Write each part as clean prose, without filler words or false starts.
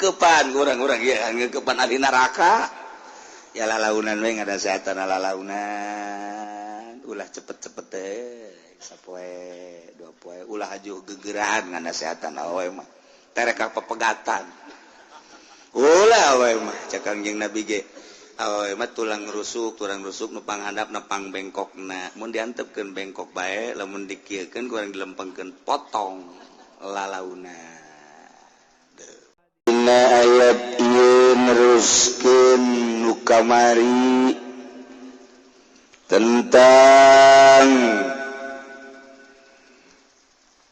Ngeukepan urang-urang ieu, ngeukepan ahli neraka. Ya lalaunan we nganasehatan, lalaunan, ulah cepet-cepet teh, sapoe dua poe, ulah hajuh gegerahan nganasehatan awewe mah, terek ka pepegatan ulah awewe mah. Cek Kangjeng Nabi ge, awewe mah tulang rusuk, tulang rusuk nu panghandap na pang bengkokna. Mun diantepkeun bengkok bae, lamun dikieukeun kurang dilempengkeun potong. Lalauna. Dina ayat ieu neruskeun nu kamari tentang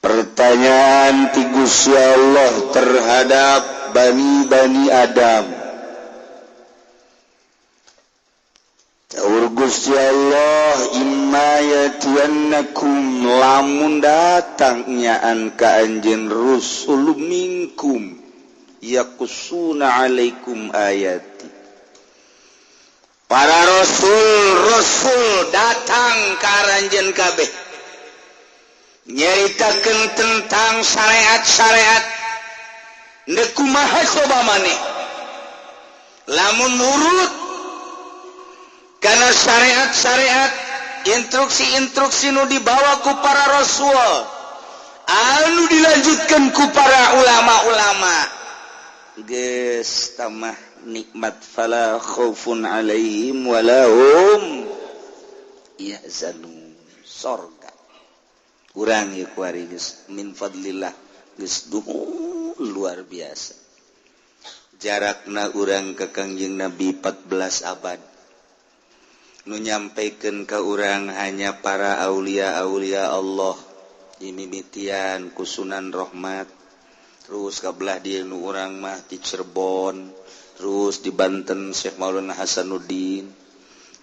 pertanyaan ti Gusti Allah terhadap bani-bani Adam. Saur Gusti Allah, imma yatiyannakum, lamun datang nyaan ka anjeun rusul minkum yaqussuna alaikum ayati, para rasul rasul datang ka aranjeun kabeh nyaritakeun tentang syariat-syariat. Ndek kumaha coba maneh lamun nurut karena syariat-syariat, instruksi-instruksi nu dibawa ku para rasul anu dilanjutkan ku para ulama-ulama, geus tamah nikmat, fala khaufun alaihim wala hum yahzanun, sorga urang ieu kuari geus min fadlillah, geus duhun luar biasa jarakna urang ke Kangjeng Nabi 14 abad. Nu nyampaikan ke urang hanya para aulia-aulia Allah, dimimitian ku Sunan Rahmat, terus kabelah dieu nu urang mah di Cirebon, terus di Banten Syekh Maulana Hasanuddin,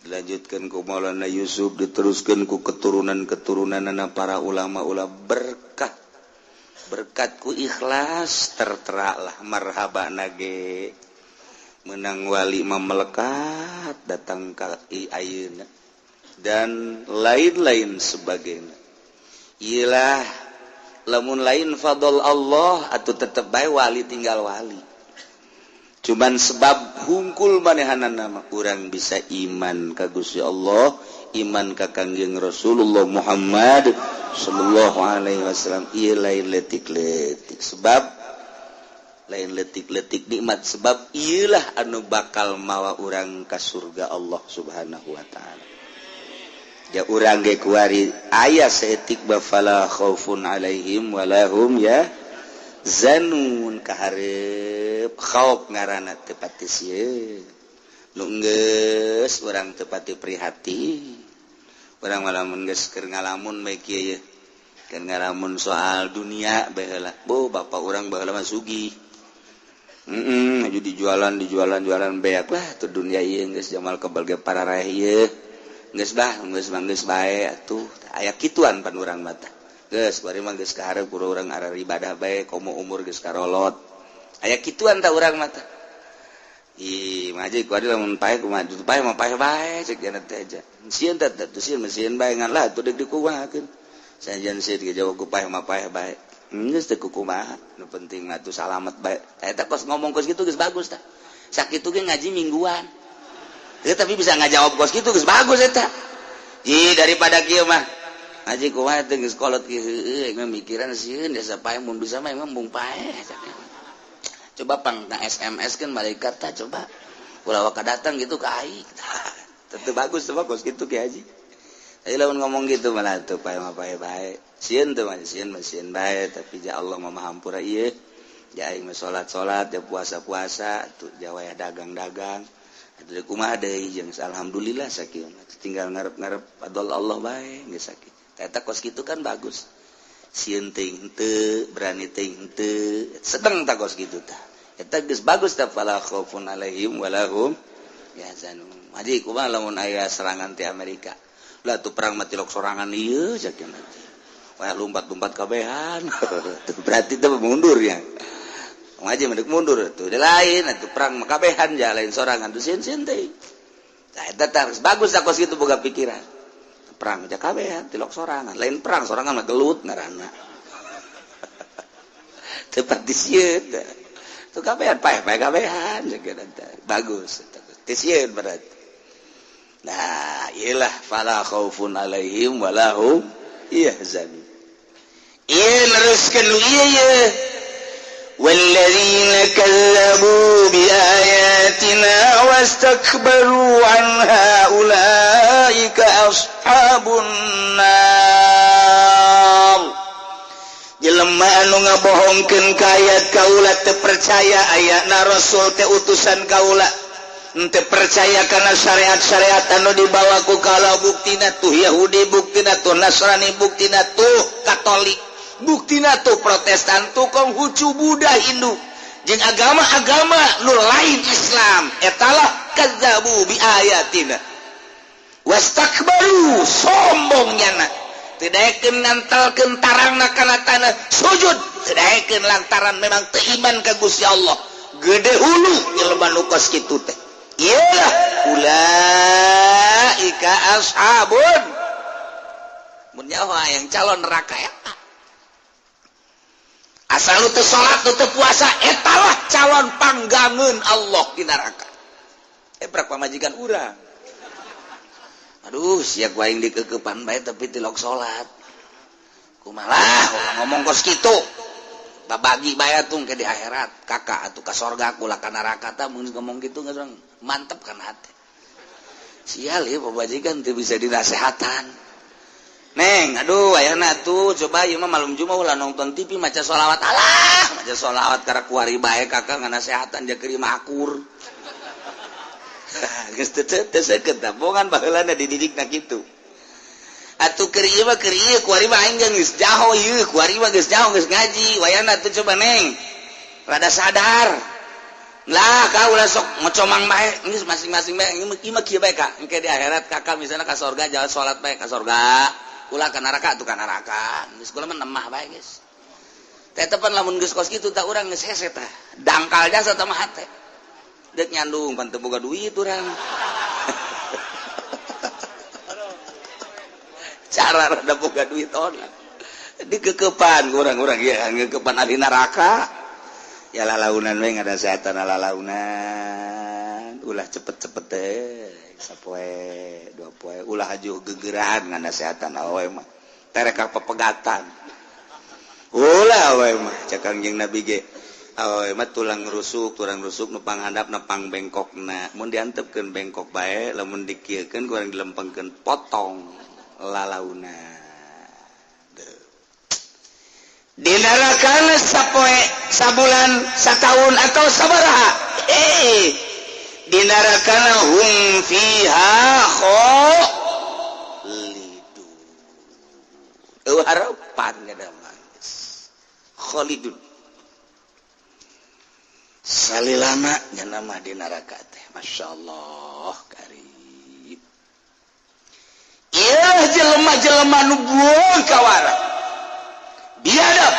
dilanjutkan ku Maulana Yusuf, diteruskan ku keturunan-keturunan para ulama-ulama. Berkah, berkat ku ikhlas tertera lah marhaba nage menang wali mah melekat datang ka ayeuna dan lain-lain sebagainya. Iyalah, lamun lain fadl Allah atau tetep bae wali tinggal wali. Cuman sebab hungkul manehanan nama urang bisa iman ka Gusti Allah, iman ka Kangjeng Rasulullah Muhammad sallallahu alaihi wasallam. Ieu lain letik-letik sebab, lain letik-letik nikmat, sebab iyalah anu bakal mawa urang ka surga Allah Subhanahu wa taala. Ya urang ge kuari aya saeutik ba fala khaufun alaihim walahum ya zanun kaharep. Khauf ngaranna teu pati sieun, nu geus urang teu pati prihatin. Urang malah mun geus keur ngalamun bae kieu ye, keur ngalamun soal dunia baheula. Bo bapak urang baheula mah sugih. Jadi jualan, dijualan, jualan beak lah tuh dunia ieu geus jamal kebal ge pararaeh ieu. Geus bah, geus mah geus bae atuh. Aya kituan pan urang mah tah. Geus bari mah geus kaharep ku urang arah ibadah bae, komo umur geus karolot. Aya kituan tah urang mah tah. Ih, mah ku adi lamun paeh kumaha, paeh mah paeh bae cek jana teh aja. Sieun teh teh sieun mah sieun bae, ngan lah atuh deuk dikumahakeun. Sanajan sieun ge jawab ku paeh mah paeh bae. Geus teu kumaha, nu penting mah atuh salamet bae. Eta kos ngomong kos kitu geus bagus tah. Sakitu ge ngaji mingguan. Ya, tapi bisa ngajawab kos kitu geus bagus eta. Ih, daripada kieu mah. Ngaji kumaha teh geus kolot kieu, heueuh mah mikiran sieun desa paeh, mun bisa mah emang mung paeh. Coba pang na SMS kan malaikat tah, coba. Ulah waka datang gitu ka aing. Tentu bagus tuh kos kitu ki haji. Ayo lamun ngomong gitu malah tuh paeh mah paeh bae. Sieun teh mah sieun mah sieun bae, tapi ja Allah mah maha hampura ieu. Ja aing mah salat-salat, ja puasa-puasa, tuh ja wayah dagang-dagang. Atuh kumaha deui jeung alhamdulillah sakieu mah. Tinggal ngarep-ngarep fadl Allah bae geus sakieu. Eta kos kitu kan bagus. Sieun teuing henteu, berani teuing henteu, sedeng tah kos kitu tah. Eta geus bagus tah, fala khaufun alaihim walahum yahzanun. Haji kumaha lamun aya serangan ti Amerika? Lah tuh perang mah tilok sorangan ieu cek nanti. Wah, lompat-lompat kabehan. Berarti itu mundur ya. Ngaji mendek mundur tuh lain atuh perang mah kabehan ja lain sorangan tuh sieun-sieun teh. Tah eta tah bagus tah kos kitu boga pikiran. Perang aja kabehan tilok sorangan, lain perang sorangan mah gelut ngaranna. Tepat di sieun. Tuh kabehan paeh paeh kabehan bagus. Teu sieun berarti. Nah, iyalah fala khaufun alaihim wala hum yahzanun. Ieu neruskeun nu ieu ye. والذين كذبوا بآياتنا واستكبروا عنها أولئك أصحاب النار. Jelema anu ngabohongkeun ka ayat kaula, teu percaya ayatna Rasul teh utusan kaula, teu percaya kana syariat-syariat anu dibawa ku kaula, buktina tuh Yahudi, buktina tuh Nasrani, buktina tuh Katolik, buktina tuh Protestan, tuh Konghucu, Buddha, Hindu jeung agama-agama nu lain Islam, etalah kadzabu bi ayatina wastakbaru, sombong nyana, teu daekeun nantelkeun tarangna kana tanah sujud, teu daekeun lantaran memang teu iman ka Gusti Allah. Gede hulu jelema nu kos kitu teh, iyalah ulaika ashabun, mun nyawa yang calon neraka eta. Asal lu teu salat, lu teu puasa, etalah calon panggangeun Allah di neraka. Prak pamajikan urang, aduh, siap aing dikekepan bae tapi tilok salat, kumaha ngomong kos kitu, babagi bae atuh ke di akhirat, kakak atuh ka sorga, kula ka neraka. Tah, mun ngomong gitu nggak mantep kan hati. Sial ya, pamajikan teu bisa dinasehatan. Neng, aduh, ayana tuh coba ieu mah malum jumaah ulah nonton TV, maca sholawat. Alah, maca sholawat karena kuari bae kakak nganasehatan dia keur mah akur. Geus teu teu seukeut bongan baheulana dididikna kitu. Atuh keur ieu mah, keur ieu kuari mah aing geus jaho ieu, kuari mah geus jaho, geus ngaji. Wayana tuh coba neng rada sadar lah, kau ulah sok ngocomang bae, geus masing-masing bae. Ieu mah kieu bae, Kak, engke di akhirat kakak misalnya ka sorga, jalan salat bae ka sorga, ulah ka neraka tuh ka neraka, geus kula mah nemah bae geus. Tetepan lamun geus kos kitu tak urang geus hese tah, dangkal jasa tah mah hate dek nyandung pan teu boga duit urang. Cara rada boga duit ona dikekepan urang-urang ya, ngekepan ahli neraka ya, lalaunan we ngadasehatan, lalaunan ulah cepet-cepet teh, sapoe dua poe, ulah hajuh gegerahan nganasehatan awewe mah, tereka pepegatan ulah awewe mah. Cek Kangjeng Nabi ge, awewe mah tulang rusuk, tulang rusuk nu panghandap na pang bengkokna, mun diantepkeun bengkok bae, lamun dikieukeun kurang dilempengkeun potong lalauna. Di neraka sapoe, sabulan, satahun, atau sabaraha, di neraka hum fiha khalidun. Eueuh harapan ada mah khalidun salilama nya mah di neraka teh. Masya Allah karib. Ieu jelema-jelema nu buang kawara, biadab,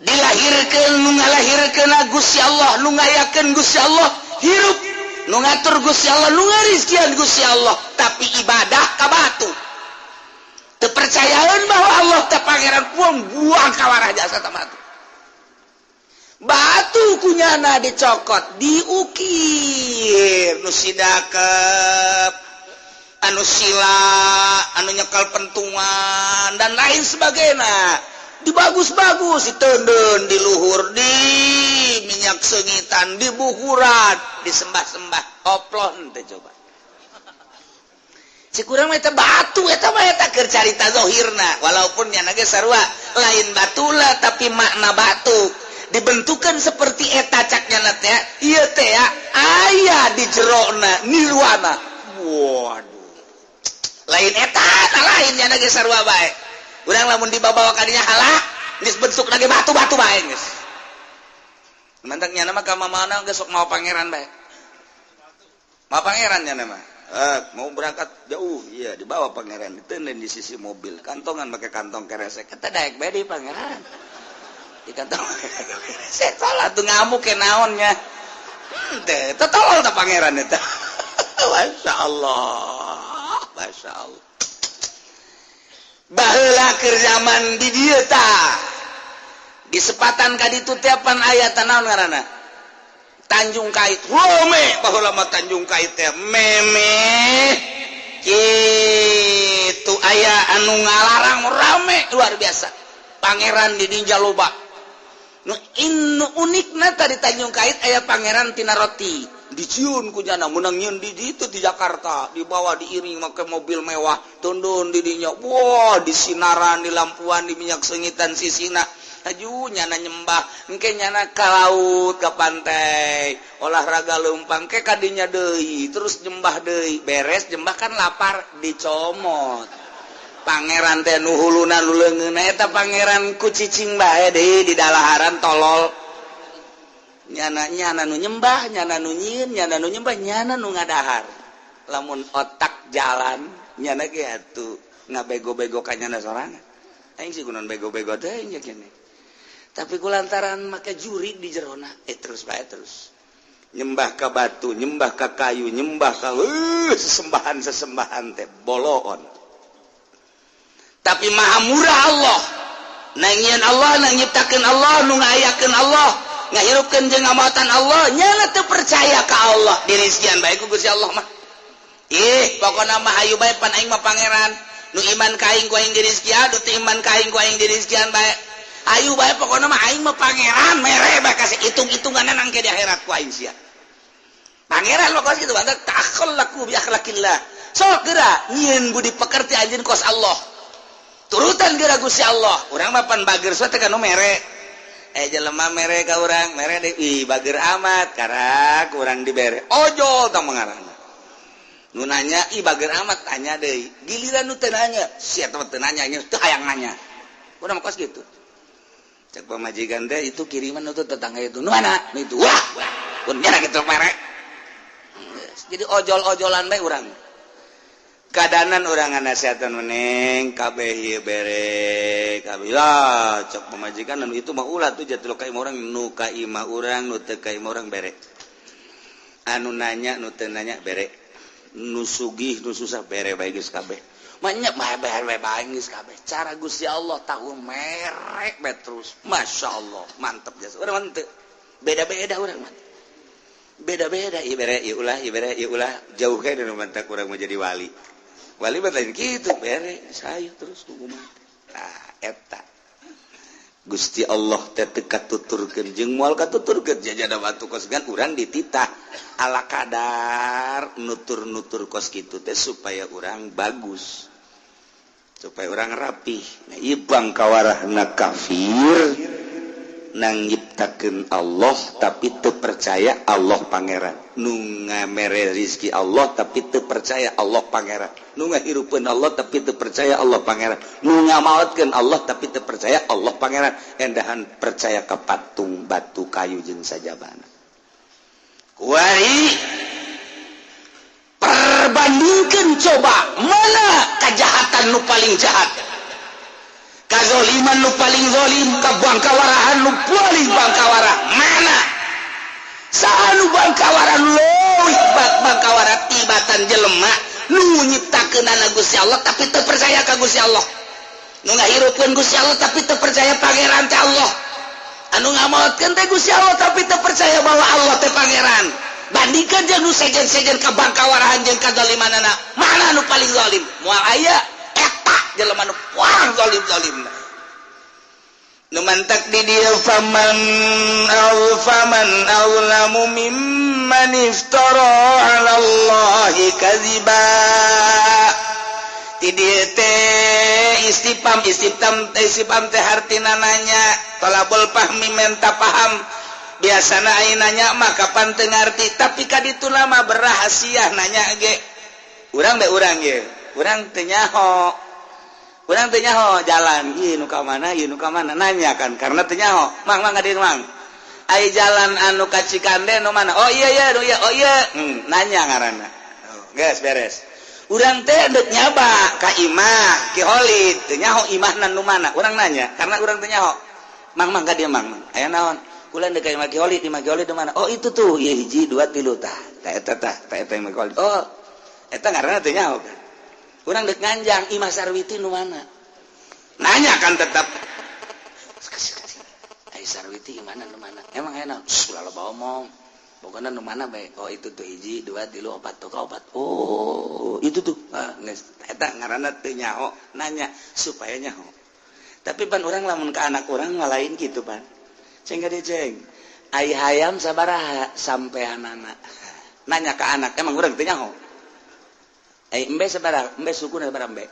dilahirkeun nu ngalahirkeun Gusti Allah, nu ngayakeun Gusti Allah, hirup nu ngatur Gusti Allah, nu ngarizkian Gusti Allah, tapi ibadah ka batu, teu percayaan bahwa Allah teh pangeran, buang buang kawarah jasa ta batu. Batu kunyana dicokot, diukir nu sidakep, anu sila, anu nyekal pentungan, dan lain sebagainya, dibagus-bagus, ditenden di luhur, di minyak seungitan, dibuhuran, disembah-sembah, oplon teh. Coba cik urang mah eta batu, eta mah eta keur carita zahirna, walaupun nya ge sarua lain batula, tapi makna batu dibentukan seperti eta. Caknya teh ieu teh ya, aya di jerona nirwana. Waduh, lain eta, lain nya ge sarua bae. Urang lamun dibawa kadinya halak geus bentuk lagi batu-batu bae geus. Mantak nya mah ka mana geus sok mau pangeran bae, mau pangeran nya mah. Mau berangkat jauh, iya dibawa pangeran, ditenden di sisi mobil, kantongan pakai kantong keresek, kata daek bae di pangeran di kantong keresek, salah tuh ngamuk ke naonnya teh tolol teh pangeran eta. Masya Allah, Masya Allah. Baheula keur zaman di dieu tah. Di sepatan ka ditu tiapan aya naon ngaranna? Tanjung Kait. Rame baheula mah Tanjung Kait teh, meme kitu aya anu ngalarang, rame luar biasa, pangeran di dinya loba. Nu inu unikna tadi, Tanjung Kait aya pangeran tina roti, diciun ku nyana, menang nyieun di ditu di Jakarta, dibawa, diiring make mobil mewah, tundun di dinya. Wah, di sinaran, di lampuan, di minyak seungitan sisina. Aju nyana nyembah, engke nyana ka laut, ke pantai, olahraga leumpang ke kadinya deui, terus nyembah deui. Beres nyembah kan lapar, dicomot pangeran teh, nu huluna, nu leungeunna eta pangeran ku cicing bae deui di dalaharan. Tolol nyana, nyana nu nyembah, nyana nu nyieun, nyana nu nyembah, nyana nu ngadahar. Lamun otak jalan, nyana ge atuh ngabego-bego ka nyana sorangan. Aing sih kunaon bego-bego teh nya kene, tapi kulantaran make juri di jerona, terus bae, terus nyembah ka batu, nyembah ka kayu, nyembah ka sesembahan sesembahan teh boloon. Tapi maha murah Allah. Nangieun Allah, nang nyiptakeun Allah, nu ngayakeun Allah, ngahirupkeun jeung ngamautan Allah, nyana teu percaya ka Allah, dirizkian bae ku Gusti Allah mah. Ih, pokona mah hayu bae, pan aing mah pangeran. Nu iman ka aing ku aing dirizkian, nu teu iman ka aing ku aing dirizkian bae. Ayu bae, pokona mah aing mah pangeran, mere bae kasih, hitung-hitungan nangke di akhirat ku aing sia. Pangeran mah kos kitu, mantap ta'akhallaqu bi akhlaqillah. Sok geura nyieun budi pekerti anjeun kos Allah. Turutan geura Gusti Allah. Urang mah pan bager teh kan nu mere. Jelema mere ka urang, mere deui, ih bager amat, karak urang dibere. Ojol tah mengarana. Nu nanya, ih bager amat, tanya deui. Giliran nu teu nanya, sia teh teu nanya, nya teu hayang nanya. Urang mah kos gitu. Cek pamajikan teh, itu kiriman itu tetangga itu. Nu mana? Nu itu. Wah, pun nyana gitu mere. Jadi ojol-ojolan bae urang. Kadanan urang ngasihatan meneng kabeh ieu bere kabeh lah. Cek pamajikan, nu itu mah ulah tuh jatuh ka imah urang, nu ka imah urang, nu teu ka imah urang bere. Anu nanya, nu teu nanya bere. Nu sugih, nu susah bere bae geus kabeh. Banyak bae bae bae geus kabeh. Cara Gusti Allah tahu merek bae terus. Masya Allah, mantep jasa. Urang mah teu. Beda-beda urang mah. Beda-beda, ieu bere, ieu ulah, ieu bere, ieu ulah. Jauh kae nu mantak urang mau jadi wali. Wali mah lain kitu, bere sayu terus tunggu mati. Nah, eta. Gusti Allah teh teu katuturkeun jeung moal katuturkeun jajada batu kos gan urang dititah ala kadar nutur-nutur kos kitu teh supaya urang bagus, supaya urang rapih. Nah, ieu bangkawarahna kafir nang nyiptakeun Allah tapi teu percaya Allah pangeran, nu ngamere rizki Allah tapi teu percaya Allah pangeran, nu ngahirupeun Allah tapi teu percaya Allah pangeran, nu ngamaotkeun Allah tapi teu percaya Allah pangeran, endahan percaya ka patung, batu, kayu jeung sajabana. Kuari perbandingkan coba, mana kejahatan nu paling jahat, kazoliman nu paling zolim, kabangkawarahan nu paling bangkawara, mana saha nu bangkawara, leuwih bangkawara tibatan jelema nu nyiptakeunana Gusti Allah tapi teu percaya ka Gusti Allah, nu ngahirupkeun Gusti Allah tapi teu percaya pangeran teh Allah, anu ngamaotkeun teh Gusti Allah tapi teu percaya bahwa Allah teh pangeran? Bandingkan jeung nu sejen-sejen kabangkawarahan jeung kazalimanana, mana nu paling zalim? Moal aya. Eta jelema nu paling zalim-zalim. Nu mantak di dieu, faman aw faman azlamu mimman iftara 'ala Allahi kadziba. Di dieu teh istifham, istifham, istifham teh hartina nanya, tolabul fahmi, menta paham. Biasana aya nanya mah kapan teu ngarti, tapi ka ditu lama berrahasia nanya ge. Urang be, urang ge, urang teu nyaho, urang teu nyaho jalan ieu nu ka mana, ieu nu ka mana, nanya kan karena teu nyaho. Mang, mang, hadir mang, ai jalan anu ka Cikande nu mana? Oh iya iya, nu iya, oh iya, nanya ngaranna. Oh, geus beres. Urang teh deuk nyaba ka imah Ki Holid, teu nyaho imahna nu mana, urang nanya karena urang teu nyaho. Mang, mang, ka dieu mang, mang, aya naon? Kula deuk ka imah Ki Holid, imah Ki Holid di mana? Oh, itu tuh, ieu hiji, dua, tilu, tah tah eta, tah tah eta imah Ki Holid. Oh, eta ngaranna teu nyaho kan. Urang deuk nganjang, imah Sarwiti nu mana? Nanya kan tetap. Ai Sarwiti gimana nu mana? Emang enak. Ulah loba omong. Pokoknya nu mana bae. Oh itu tuh hiji, dua, tilu, opat tuh, opat. Oh, itu tuh. Ah, geus eta ngaranna teu nyaho, nanya supaya nyaho. Tapi pan urang lamun ka anak urang mah lain kitu pan. Ceng ka dieu ceng. Ai hayam sabaraha sampeanana. Nanya ka anak, emang urang teu nyaho. Ai embe sabaraha? Embe sukuna sabaraha embe?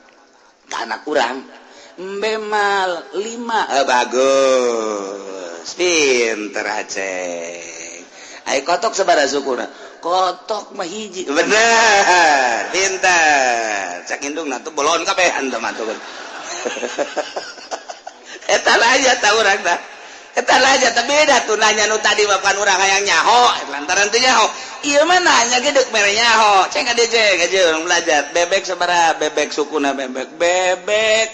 Ka anak urang. Embe mal 5. Eh, bagus. Pinter aceng. Ai kotok sabaraha sukuna? Kotok mah hiji. Bener, pinter. Cak indungna tuh bolon kabehan teh mah tuh. Eta aja tah urang tah. Eta aja tah beda tuh nanya nu tadi mah pan urang hayang nyaho, lantaran teu nyaho. Ieu mah nanya ge deuk mere nyaho. Ceng ka dieu ceng, aja urang belajar. Bebek sabaraha? Bebek sukuna bebek. Bebek.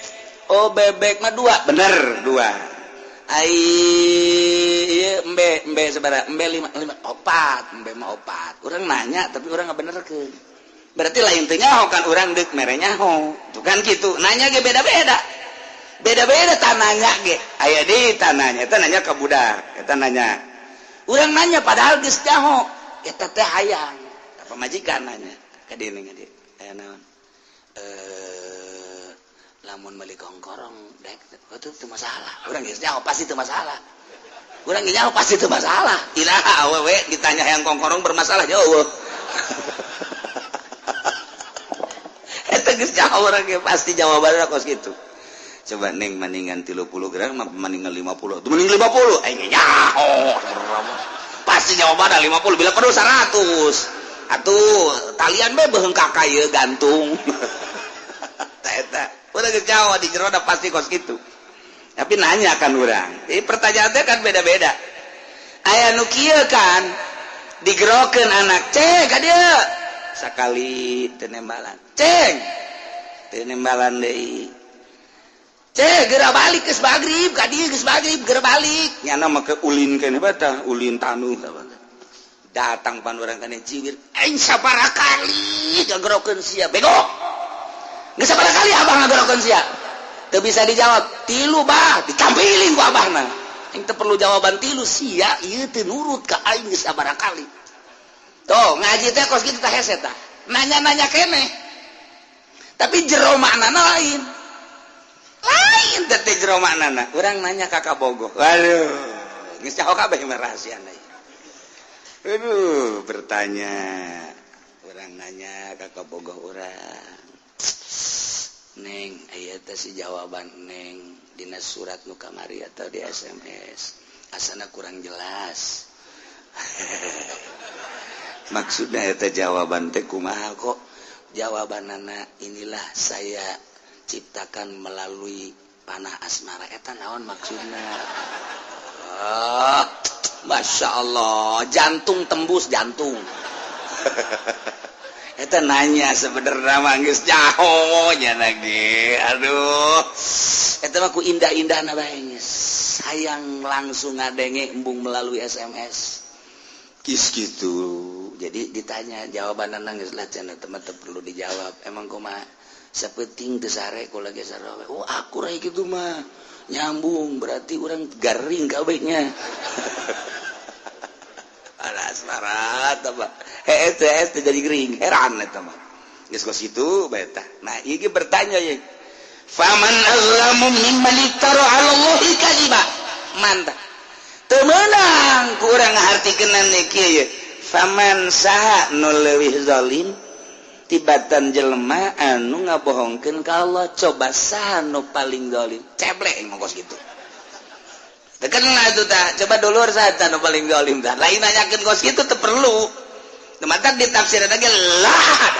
Oh bebek mah 2. Bener, 2. Ai ieu embe, embe sabaraha? Embe 5, 5, 4, embe mah 4. Urang nanya tapi urang ngabenerkeun. Berarti lain teu nyaho kan urang deuk mere nyaho. Tuh kan kitu. Nanya ge beda-beda. Beda-beda tananya ge. Aya di tananya, eta nanya ka budak, eta nanya. Urang nanya padahal geus nyaho. Eta teh hayang. Ka pamajikan nanya. Ka dieu ning ka dieu. Aya naon? Lamun meuli kongkorong dek, oh, itu teu masalah. Urang geus nyaho pasti teu masalah. Urang geus nyaho pasti teu masalah. Iraha awewe ditanya hayang kongkorong bermasalah jauh. Eta geus nyaho urang ge pasti jawabanna kos kitu. Coba neng mendingan 30 gram mendingan 50. Tuh mending 50. Aing nyaho. Pasti jawabanna 50 bila perlu 100. Atuh talian be beheung ka ieu gantung. Eta udah geus nyaho di jero pasti kos kitu. Tapi nanya kan urang. Jadi pertanyaannya kan beda-beda. Aya nu kieu kan digerokeun anak ceng ka dieu. Sakali teu nembalan. Ceng. Teu nembalan deui. Ceng geura balik geus magrib ka dieu geus magrib geura balik. Nyana mah ke ulin keneh batah, ulin tanuh datang pan urang kana jiwir. Aing sabaraha kali ngagerokeun sia bego. Geus sabaraha kali abah ngagerokeun sia. Teu bisa dijawab. Tilu bah, ditampiling ku abahna. Aing teu perlu jawaban tilu sia ieu teu nurut ka aing geus sabaraha kali. Tuh, ngaji teh kos kitu tah hese tah. Nanya-nanya keneh. Tapi jero maknana lain. Lain teh jero maknana. Urang nanya ka kabogoh. Waduh, geus nyaho kabeh mah rahasiana. Aduh, bertanya. Urang nanya ka kabogoh urang. Neng, aya teh si jawaban neng dina surat nu kamari atau di SMS. Asana kurang jelas. Maksudnya eta jawaban teh kumaha kok? Jawabanana inilah saya ciptakan melalui panah asmara. Eta naon maksudna? Ah, Masya Allah, jantung tembus jantung. Eta nanya sebenarnya mah geus nyaho nya lagi. Aduh. Eta mah ku indah-indahna bae geus. Sayang langsung ngadenge embung melalui SMS. Kis gitu. Jadi ditanya jawabanna geus lah cenah teh mah teu perlu dijawab. Emang kumaha? Sapenting teu sare ku lagi sare. Oh, aku rai kitu mah. Nyambung berarti urang garing kabehnya. Alas marat apa? Hees teh jadi gering, heran eta mah. Geus kos kitu bae tah. Nah, ieu ge bertanya ye. Faman azlamu mimman iftara 'ala Allahi kadziba. Mantap. Teu meunang ku urang ngahartikeunna kieu ye. Faman saha nu leuwih zalim tibatan jelema anu ngabohongkeun ka Allah, coba saha nu paling zalim? Ceblek mah kos kitu. Tekenlah itu tah, coba dulur saha nu paling zalim tah. Lain nanyakeun kos kitu teu perlu. Mata ditafsiran lagi lah.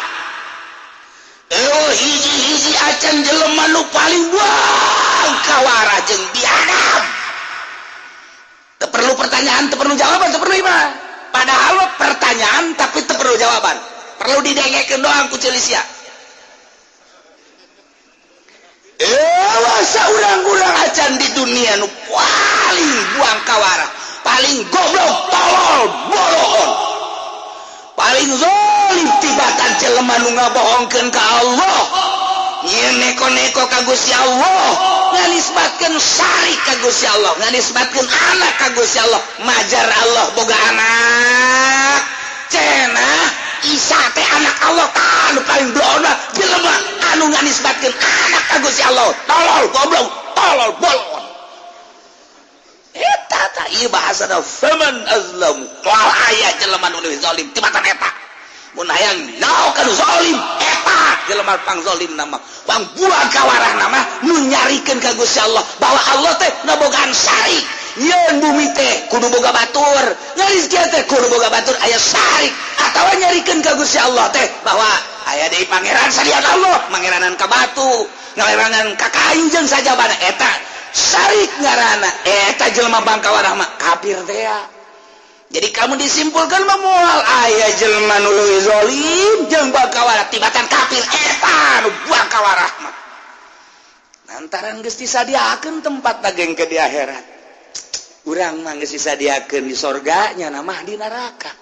Oh hiji-hiji acan jelema nu paling buang kawara jeung biadab. Teu perlu pertanyaan, teu perlu jawaban, teu perlu imah. Padahal pertanyaan tapi teu perlu jawaban. Perlu didengekeun doang ku ceuli sia. Saurang-urang acan di dunia nu paling buang kawara, paling goblok, tolol, boloon, paling zalim tibatan jelema nu ngabohongkeun ka Allah, nyieun neko-neko ka Gusti Allah, Nganisbatkeun syarik ka Gusti Allah, nganisbatkeun anak ka Gusti Allah. Majar Allah boga anak, cenah Isa teh anak Allah. Tah, nu paling blona jelema anu nganisbatkeun anak ka Gusti Allah. Tolol, goblok, tolol, bolon eta. Tah, ieu bahasana faman azlamu, moal aya jelema nu leuwih zalim tibatan eta. Mun hayang nyaho ka nu zalim, eta jelema pang zalim nama, pang buang kawarah nama nu nyarikeun ka Gusti Allah bahwa Allah teh ngabogaan syarik. Yeun bumi teh kudu boga batur, ngarizkian teh kudu boga batur, aya syarik atawa nyarikeun ka Gusti Allah teh bahwa aya deui pangeran salian Allah, mangeranan ka batu, ngeranan ka kayu jeung sajabana. Eta syarik ngaranna. Eta jelema bangkawarah mah kafir teh ya. Jadi kamu disimpulkan mah moal aya jelema nu leuwih zalim jeung bangkawarah tibatan kafir. Eta nu bangkawarah mah lantaran geus disadiakeun tempat daging ke di akhirat. Urang mah geus disadiakeun di sorga, nya mah di neraka.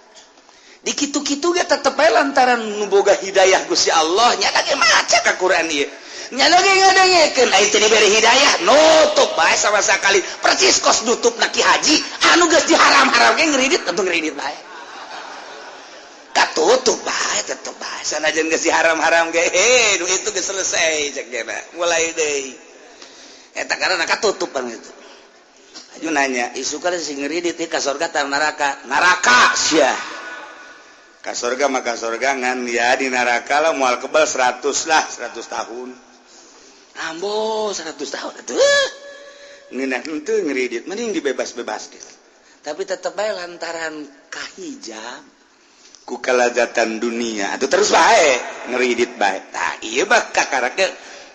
Di kitu-kitu ge tetep bae lantaran nu boga hidayah Gusti Allah. Nya ge maca ka Quran ieu, nya ge ngadengekeun, aya teu dibere hidayah nutup bae sama sekali, persis kos nutup na Ki Haji anu geus diharam-haram ge ngeridit atuh, ngeridit bae, katutup bae, tetep bae sanajan geus diharam-haram ge. Heh, nu itu geus selesai cek gena, mulai deui eta karena katutupan itu. Aju nanya isu kan sing ngeridit ka surga tar neraka? Neraka sia. Ka surga maka surga, ngan ya di neraka lah moal kebal 100 lah, 100 tahun. Ambo, 100 tahun atuh ngeunah henteu ngeridit, mending dibebas-bebas. Tapi tetep bae lantaran kahijab ku kalazatan dunia atuh terus bae ngeridit bae. Tah, ieu mah kakarake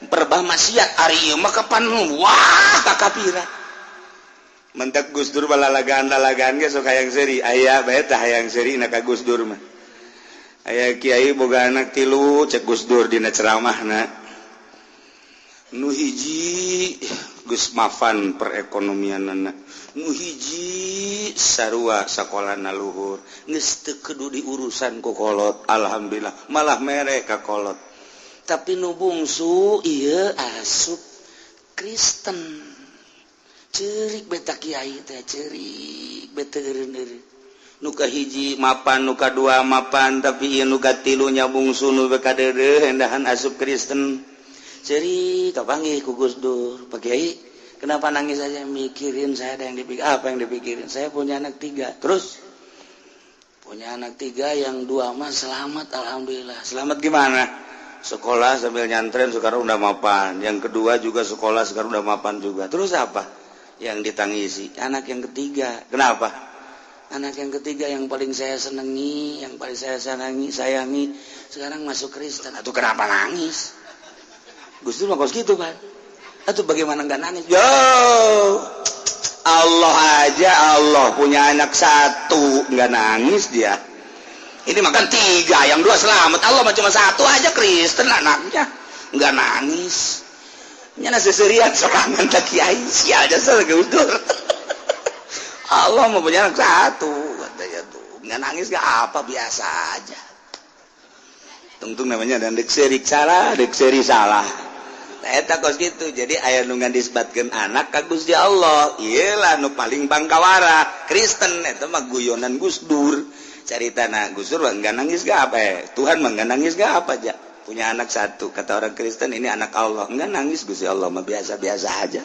perbah maksiat, ari ieu mah kapan wah kakapira. Mentak Gus Dur balalagaan lalagaan ge sok hayang seuri, aya bae tah hayang seuri na ka Gus Dur mah. Aya kiai boga anak tilu, cek Gus Dur dina ceramahna, nu hiji geus mafan perekonomianana, nu hiji sarua sakolana luhur, geus teu kudu diurusan ku kolot, alhamdulillah malah mere ka kolot. Tapi nu bungsu ieu asup Kristen. Cerik beta kiai teh, cerik beta eureun. Nu kahiji mapan, nu kadua mapan, tapi ieu nu katilu nya bungsu, nu kadeudeuh endahan asup Kristen. Cerik, kapanggih ku Gus Dur. "Pak Kiai, kenapa nangis aja?" "Mikirin saya ada yang dipikir." "Apa yang dipikirin?" "Saya punya anak tiga." "Terus?" "Punya anak tiga, yang dua mah selamat, alhamdulillah." "Selamat gimana?" "Sekolah sambil nyantren, sekarang udah mapan. Yang kedua juga sekolah, sekarang udah mapan juga." "Terus apa yang ditangisi?" "Anak yang ketiga." "Kenapa?" "Anak yang ketiga yang paling saya senangi, yang paling saya senangi, sayangi, sekarang masuk Kristen." "Atau kenapa nangis?" Gus Dur mah kos gitu kan. Atau bagaimana nggak nangis? Yo, Allah aja, Allah punya anak satu nggak nangis dia. Ini makan tiga, yang dua selamat. Allah mah cuma satu aja Kristen anaknya, nggak nangis. Nyana seserian sorangan tak kiai sial jasa Gus Dur. Allah mau punya anak satu katanya tuh nggak nangis, nggak apa, biasa aja. Tungtung namanya dan dek serik salah, dek seri salah. Eta kos gitu. Jadi aya nu nganisbatkeun anak ka Gusti Allah, iyalah nu paling bangkawara Kristen. Eta mah guyonan Gus Dur caritana. Gus Dur enggak nangis gak apa ya? Tuhan mah enggak nangis gak apa aja punya anak satu, kata orang Kristen ini anak Allah, enggak nangis. Gusti Allah mah biasa-biasa aja.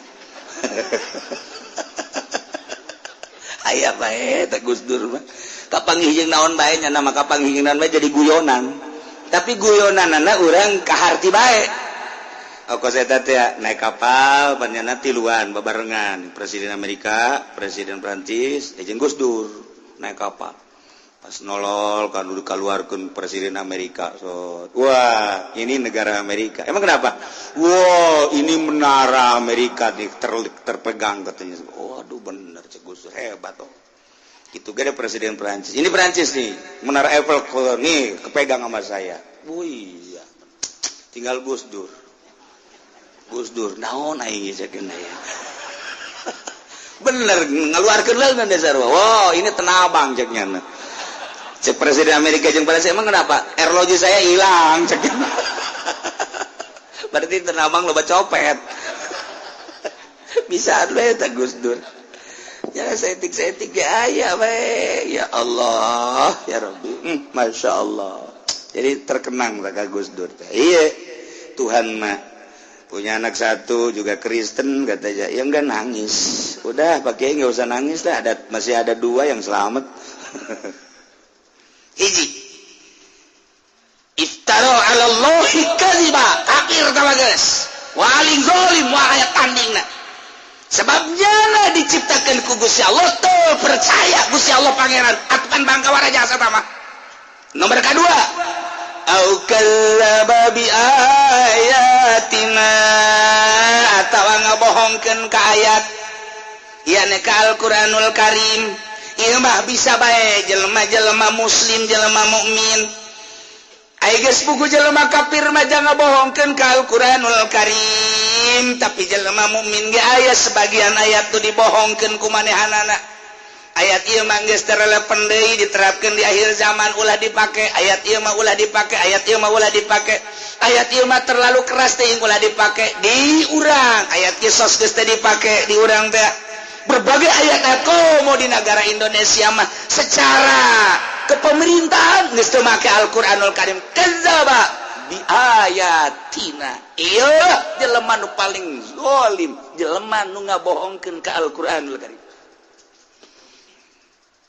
Aya bae teh Gus Dur mah kapanggih jeung naon bae nya, nama kapanggih jeung naon bae jadi guyonan, tapi guyonanana urang kaharti bae. Naik kapal banyana tiluan babarengan, Presiden Amerika, Presiden Prancis jeung Gus Dur naik kapal. Pas nolol kan udah keluarkan Presiden Amerika, so, "Wah, ini negara Amerika." "Emang kenapa?" "Wah, ini menara Amerika nih terpegang," katanya. "Oh, aduh, bener," cek Gus Dur, "hebat." Oh, itu gak ada Presiden Prancis, "Ini Prancis nih, Menara Eiffel nih kepegang sama saya." Wih iya. Tinggal Gus Dur. Gus Dur naon aing cek ya, bener ngeluarkeun leungeun dasar. "Wow, ini Tenabang," ceknya. Cek Presiden Amerika jeung Prancis, "Emang kenapa?" "Arloji saya hilang," ceknya. Berarti Tenabang loba copet. Bisa we eta Gus Dur. Ya saeutik-saeutik ge aya we. Ya Allah, ya Rabbi. Masya Allah. Jadi terkenang ka Gus Dur teh. Iya, Tuhan mah punya anak satu juga Kristen katanya. Ya enggak nangis. Udah, Pak Kiai nggak usah nangis lah. Ada, masih ada dua yang selamat. Hiji. Iftara 'ala Allahi kadziba, kafir tama geus. Paling zalim wa aya tandingna. Sebabnya lah diciptakan ku Gusti Allah tuh percaya Gusti Allah pangeran atukan bangkawara jasa tama. Nomor kedua, au kadzdzaba bi ayatina, atawa ngabohongkeun ka ayat yakni ka Al-Qur'anul Karim. Ieu mah bisa bae jelema-jelema muslim, jelema mukmin. Ai geus buku jelema kafir mah jangan ngabohongkeun ka Al-Qur'anul Karim, tapi jelema mukmin ge aya sebagian ayat tuh dibohongkeun ku manehanana. Ayat ieu mah geus teu relevan deui diterapkeun di akhir zaman, ulah dipake. Ayat ieu mah ulah dipake, ayat ieu mah ulah dipake. Ayat ieu mah terlalu keras teuing, ulah dipake di urang. Ayat kisos geus teu dipake di urang teh. Berbagai ayat-ayat komo di negara Indonesia mah secara kepemerintahan geus teu make Al-Qur'anul Karim. Kadzdzaba bi ayatina, ieu jelema nu paling zalim, jelema nu ngabohongkeun ka Al-Qur'anul Karim.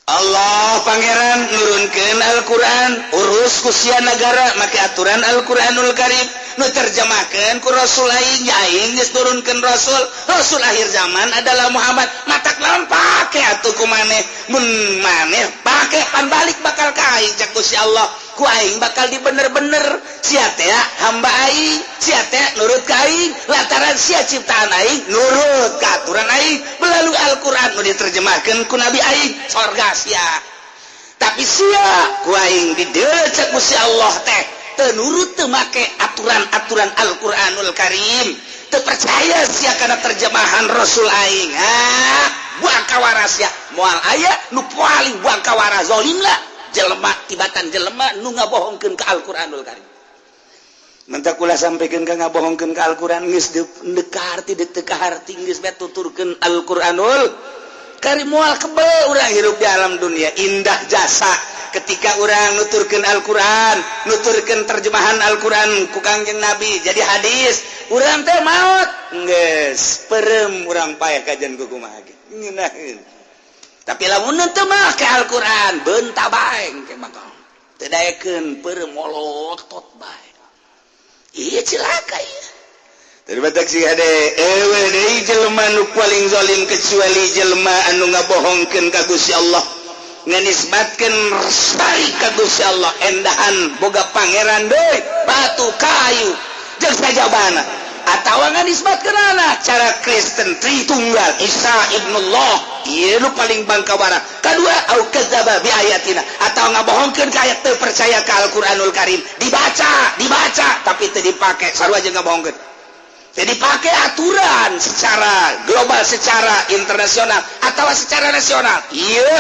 Allah Pangeran nurunkeun Al-Qur'an, urus ku sia negara make aturan Al-Qur'anul Karim, nu terjemahkeun ku Rasul aing. Ya aing geus nurunkeun Rasul, Rasul akhir zaman adalah Muhammad. Matak lawan pake atuh ku maneh? Mun maneh pake pan balik bakal ka aing, cak Gusti Allah. Ku aing bakal dibener-bener. Sia teh hamba aing, sia teh nurut ka aing, lantaran sia ciptaan aing, nurut ka aturan aing melalui Al-Qur'an nu diterjemahkeun ku Nabi aing, sorga sia. Tapi sia ku aing didecek Gusti Allah teh teu nurut, teu make aturan-aturan Al-Qur'anul Karim, teu percaya sia kana terjemahan Rasul aing, ah buang kawara sia. Moal aya nu paling buang kawara zalim lah jelema tibatan jelema nu ngabohongkeun ka Al-Qur'anul Karim. Mentak ulah sampaikan ka ngabohongkeun ka Al-Qur'an, geus deuk harti deuk teu kaharti, geus bae tuturkeun Al-Qur'anul Karim, moal kebel urang hirup di alam dunia. Indah jasa ketika urang nuturkeun Al-Qur'an, nuturkeun terjemahan Al-Qur'an ku Kangjeng Nabi jadi hadis, urang teh maot geus perem, urang paeh kajian ku kumaha ge ngeunaheun. Tapi lamun teu make Al-Qur'an, beunta bae engke bakal teu daekeun, peureum molotot bae. Iya, cilaka ieu. Daripada si hade ewe deui jelema nu paling zalim kecuali jelema anu ngabohongkeun ka Gusti Allah, nganisbatkeun syarik ka Gusti Allah, endahan boga pangeran deui, batu, kayu jeung sajabana, atawa nganisbatkeun anak cara Kristen, Tritunggal, Isa ibnullah. Ieu nu paling bangkawara. Kadua, au kadzdzaba bi ayatina, atawa ngabohongkeun ka ayat, teu percaya ka Al-Qur'anul Karim. Dibaca, dibaca, tapi teu dipake, sarua jeung ngabohongkeun. Jadi pakai aturan secara global, secara internasional atau secara nasional, iya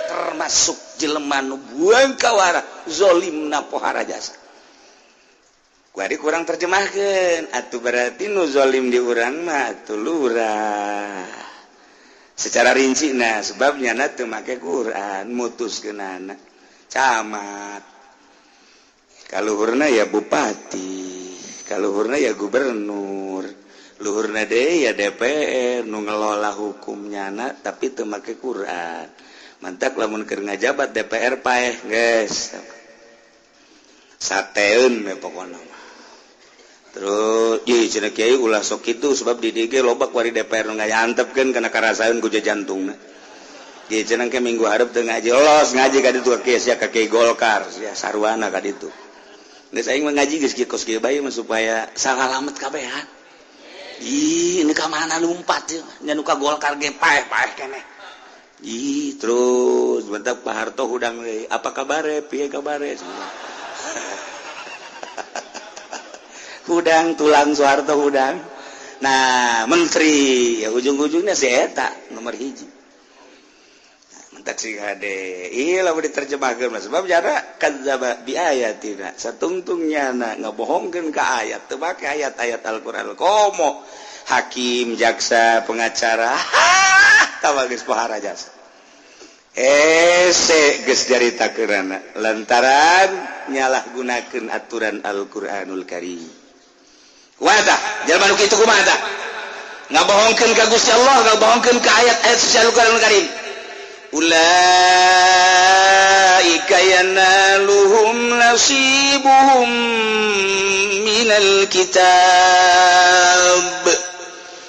termasuk jelema nu buang kawara zolimna pohara jasa. Kuari kurang terjemahkan atuh, berarti nu zolim di urang mah atuh lurah secara rinci. Nah, sebabnya na teu make Quran, mutuskeun anak camat, kaluhurna ya bupati, kaluhurna ya gubernur, luhurna deui ya DPR nu ngelola hukumnya na, tapi teu make Quran. Mantak lamun keur ngajabat DPR paeh geus sateun we pokona mah. Terus ieu cenah kiai ulah sok kitu, sebab di DG loba kuari DPR nu ngayantepkeun kana karasaeun ku jantungna. Ieu cenah ke minggu hareup teu ngaji, los ngaji ka ditu ka sia, ka kiai Golkar sia sarwana ka ditu. Geus aing mah ngaji geus kieu kos kieu bae mah supaya salamet kabehan. Ih, ini ka mana lumpat ieu nya, nu ka Golkar ge paeh-paeh keneh. Ih, terus bentar Pak Harto hudang deui, apa kabare, piye kabare? Hudang tulang Soeharto hudang. Nah, menteri ya ujung-ujungnya si eta nomor hiji. Nah, mentak si hade iya lah diterjemahkeun mah, sebab jara kadzdzaba bi ayatina, satungtungnya na ngabohongkeun ka ayat, teu make ayat-ayat Al-Qur'an. Komo Hakim, jaksa, pengacara, tawa geus pohara jasa. Hese geus caritakeunana lantaran nyalahgunakeun aturan Al-Qur'anul Karim. Kumaha tah? Jalma nu kitu kumaha tah? Ngabohongkeun ka Gusti Allah, ngabohongkeun ka ayat-ayat suci Al-Qur'anul Karim. Ulaika yanaluhum nasibuhum minal kitab.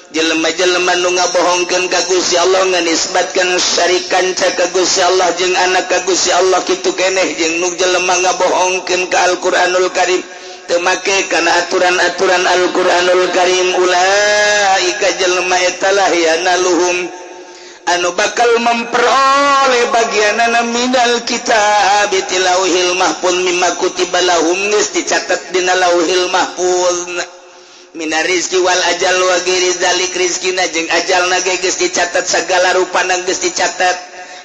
Jelema-jelema nu ngabohongkeun ka Gusti Allah, nganisbatkan syarik kanca ka Gusti Allah jeung anak ka Gusti Allah, kitu keneh jeung nu jelema ngabohongkeun ka Al-Qur'anul Karim, teu make kana aturan-aturan Al-Qur'anul Karim, ulaika jelema eta lah yanaluhum anu bakal memperoleh bagianana minal kitab ti lauhil mahfuz, mimma kutiba lahum, geus dicatat dina lauhil mahfuz, mina rizki wal ajal wa ghairi dzalik. Rizkina jeung ajalna ge geus dicatat, segala rupana geus dicatat.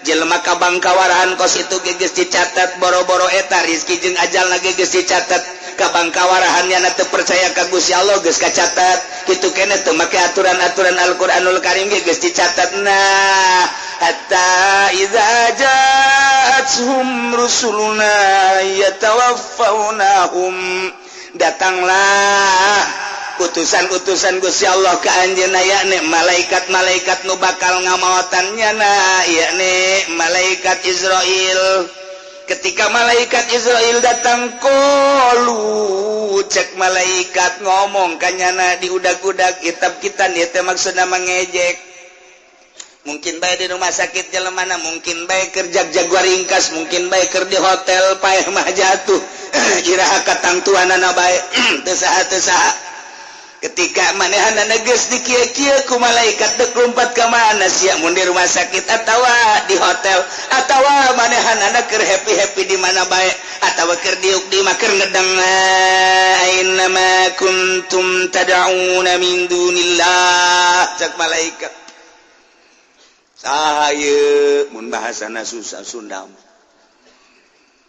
Jelema kabang kawarahan kos itu ge geus dicatat. Boro-boro eta, rizki jeung ajalna ge geus dicatat. Kabang kawarahan nyana teu percaya ka Gusti Allah geus kacatat. Kitu keneh teu make aturan-aturan Al-Qur'anul Karim ge geus dicatat. Nah, hatta idza ja'atuhum rusuluna yatawaffawnahum, datanglah utusan-utusan Gusti Allah ke anjeunna, yakni malaikat-malaikat nu bakal ngamaotan nyana, yakni malaikat Izrail. Ketika malaikat Izrail datang, qalu, cek malaikat ngomong kanyana di udag-udag kitab kita. Ieu teh maksudna mengejek. Mungkin bae di rumah sakit jelemana, mungkin bae keur jag-jaguar ringkas, mungkin bae keur di hotel, paeh mah jatuh, iraha katangtuanana bae, teu saha teu saha. Ketika manehanana geus dikieu-kieu ku malaikat, dek lompat ka mana sia? Mun di rumah sakit atawa di hotel atawa manehanana keur happy-happy di mana bae atawa keur diuk di mah keur ngedeng, aina ma kuntum tad'una min dunillah. Cek malaikat, saha ieu? Mun bahasana susah Sunda mah,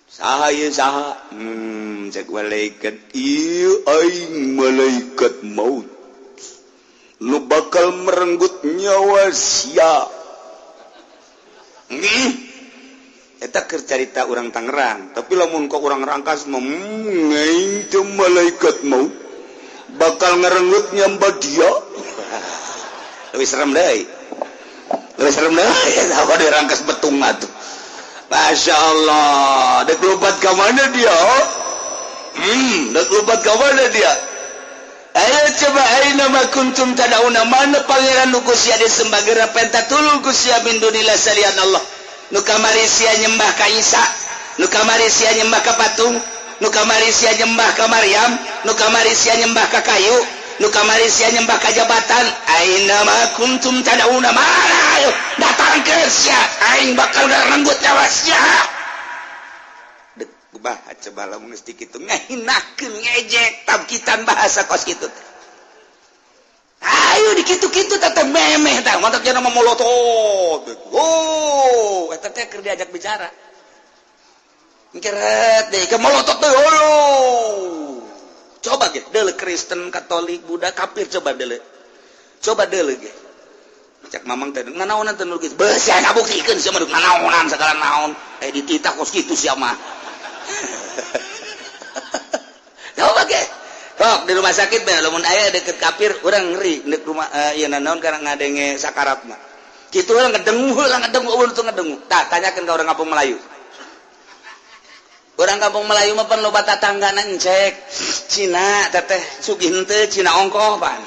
saha ieu, saha? Cek malaikat, ieu aing malaikat maut nu bakal merenggut nyawa sia. Nih, eta keur carita urang Tangerang, tapi lamun kok urang Rangkas mah, aing teh malaikat maut bakal ngerenggut nyawa dia." Lebih serem deui, lebih serem deui apa di Rangkas Betung atuh. Masya Allah, dek lompat ke mana dia? Dek lompat ke mana dia? Ayo coba, aina ma kuntum tad'una, mana pangeran nu ku sia disembah? Geura penta tulung ku sia, min dunillah, salian Allah. Nu kamari sia nyembah ka Isa, nu kamari sia nyembah ka patung, nu kamari sia nyembah ka Maryam, nu kamari sia nyembah ka kayu, nu kamari sia nyembah ka jabatan. Aina ma kuntum tad'una, mana? Ayo datang ke sia, aing bakal ngerenggut nyawa sia. Dek bah coba lamun geus kitu ngahinakeun, ngejek tabkitan bahasa kos kitu teh. Ayo dikitu-kitu teh memeh tah mantak jana molotot. Oh, eta teh keur diajak bicara. Keret deh ke molotot teh. Oh. Coba ge deuleu Kristen, Katolik, Buddha, kafir, coba deuleu. Coba deuleu ge. Cek Mamang teh nanaonan teh nu kitu. Beuh sia ngabuktikeun sia mah nanaonan segala naon. Eh, dititah kos kitu sia mah. Coba ge. Sok di rumah sakit bae lamun aya deket kafir urang ngeri dek rumah ieu nanaon karena ngadenge sakarat mah. Kitu urang ngedengu heula, ngedengu eueuh teu ngedengu. Tah, tanyakeun ka urang kampung Melayu. Orang kampung Melayu mah pan loba tatanggana encek. Cina teteh sugih henteu, Cina ongkoh pan.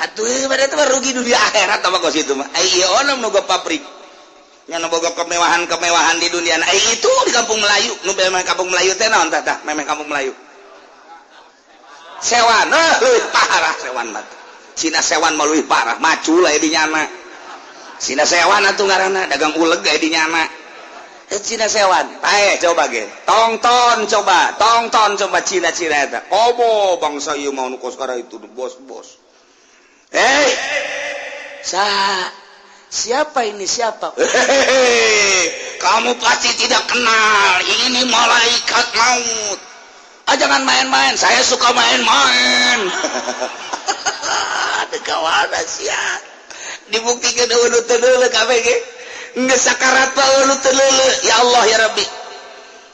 Atuh pada itu rugi dunia akhirat apa kos itu mah. Ai ieu onam nu pabrik. Nya nu boga kemewahan-kemewahan di dunia. Ai itu di kampung Melayu, nu memang kampung Melayu teh naon tah tah memang kampung Melayu. Sewan, eh leuwih parah sewan mah. Cina sewan mah leuwih parah, macul aya di nyana. Cina sewan atuh ngaranna, dagang uleg aya di nyana. Cina sewan, pae coba ge. Tongton coba, tongton coba Cina-Cina eta. Komo bangsa ieu mah nu kos itu bos-bos. Eh, sa siapa ini, siapa? Hehehe, kamu pasti tidak kenal. Ini malaikat maut. Ah, jangan main-main. Saya suka main-main. Kawana sia dibuktikan euweuh nu teu neuleuh kabeh ge, geus sakarat pa euweuh nu teu neuleuh. Ya Allah, ya Rabbi,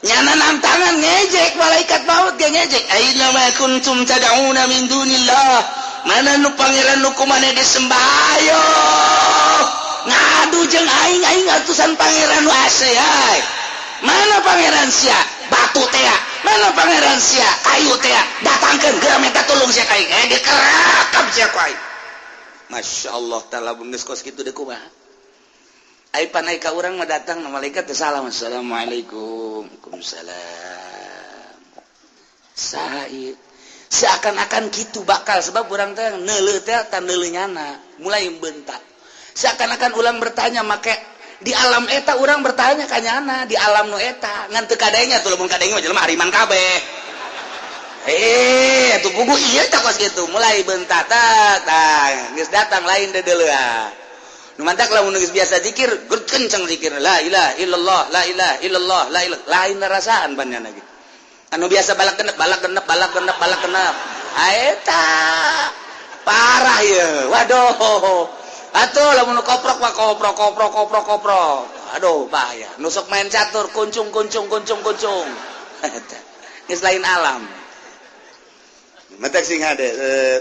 nyana tantangan, ngejek malaikat maut ge ngejek, "Aina ma kuntum tad'una min dunillah? Mana nu pangeran nu kumaneh disembah? Ayo ngadu jeung aing. Aing atusan pangeran nu ase ay. Mana pangeran sia? Batu tea. Mana pangeran sia? Kayu tea. Datangkeun geura, minta tolong sia ka aing." Eh, dikerakap sia ku aing. Masya Allah ta'ala, geus kos kitu deui kumaha? Ai panai ka urang mah datang malaikat teh salam, "Assalamualaikum." "Waalaikumsalam." Saha ieu? Seakan-akan gitu bakal, sebab urang teh neuleuh teh tan neuleuh nyana mulai bentak. Seakan-akan ulang bertanya, make di alam eta urang bertanya ka nyana di alam nu eta, ngan teu kadenya tuh. Lamun kadenge mah jelema hariman kabeh. Eh, tuh buku iya tak kos gitu mulai bentak tak tah geus datang lain deuleuh. Nu mantak lamun geus biasa zikir, kenceng zikir, la ilaha illallah, la ilaha illallah, la ilaha, lain rasaan banyak lagi. Anu biasa balak genep, balak genep, balak genep, balak genep. Eta parah ya. Waduh, atuh lamun koprok mah koprok, koprok, koprok, koprok. Aduh, bahaya. Nusuk main catur, kuncung, kuncung, kuncung, kuncung. Eta geus lain alam. Matak sing hade,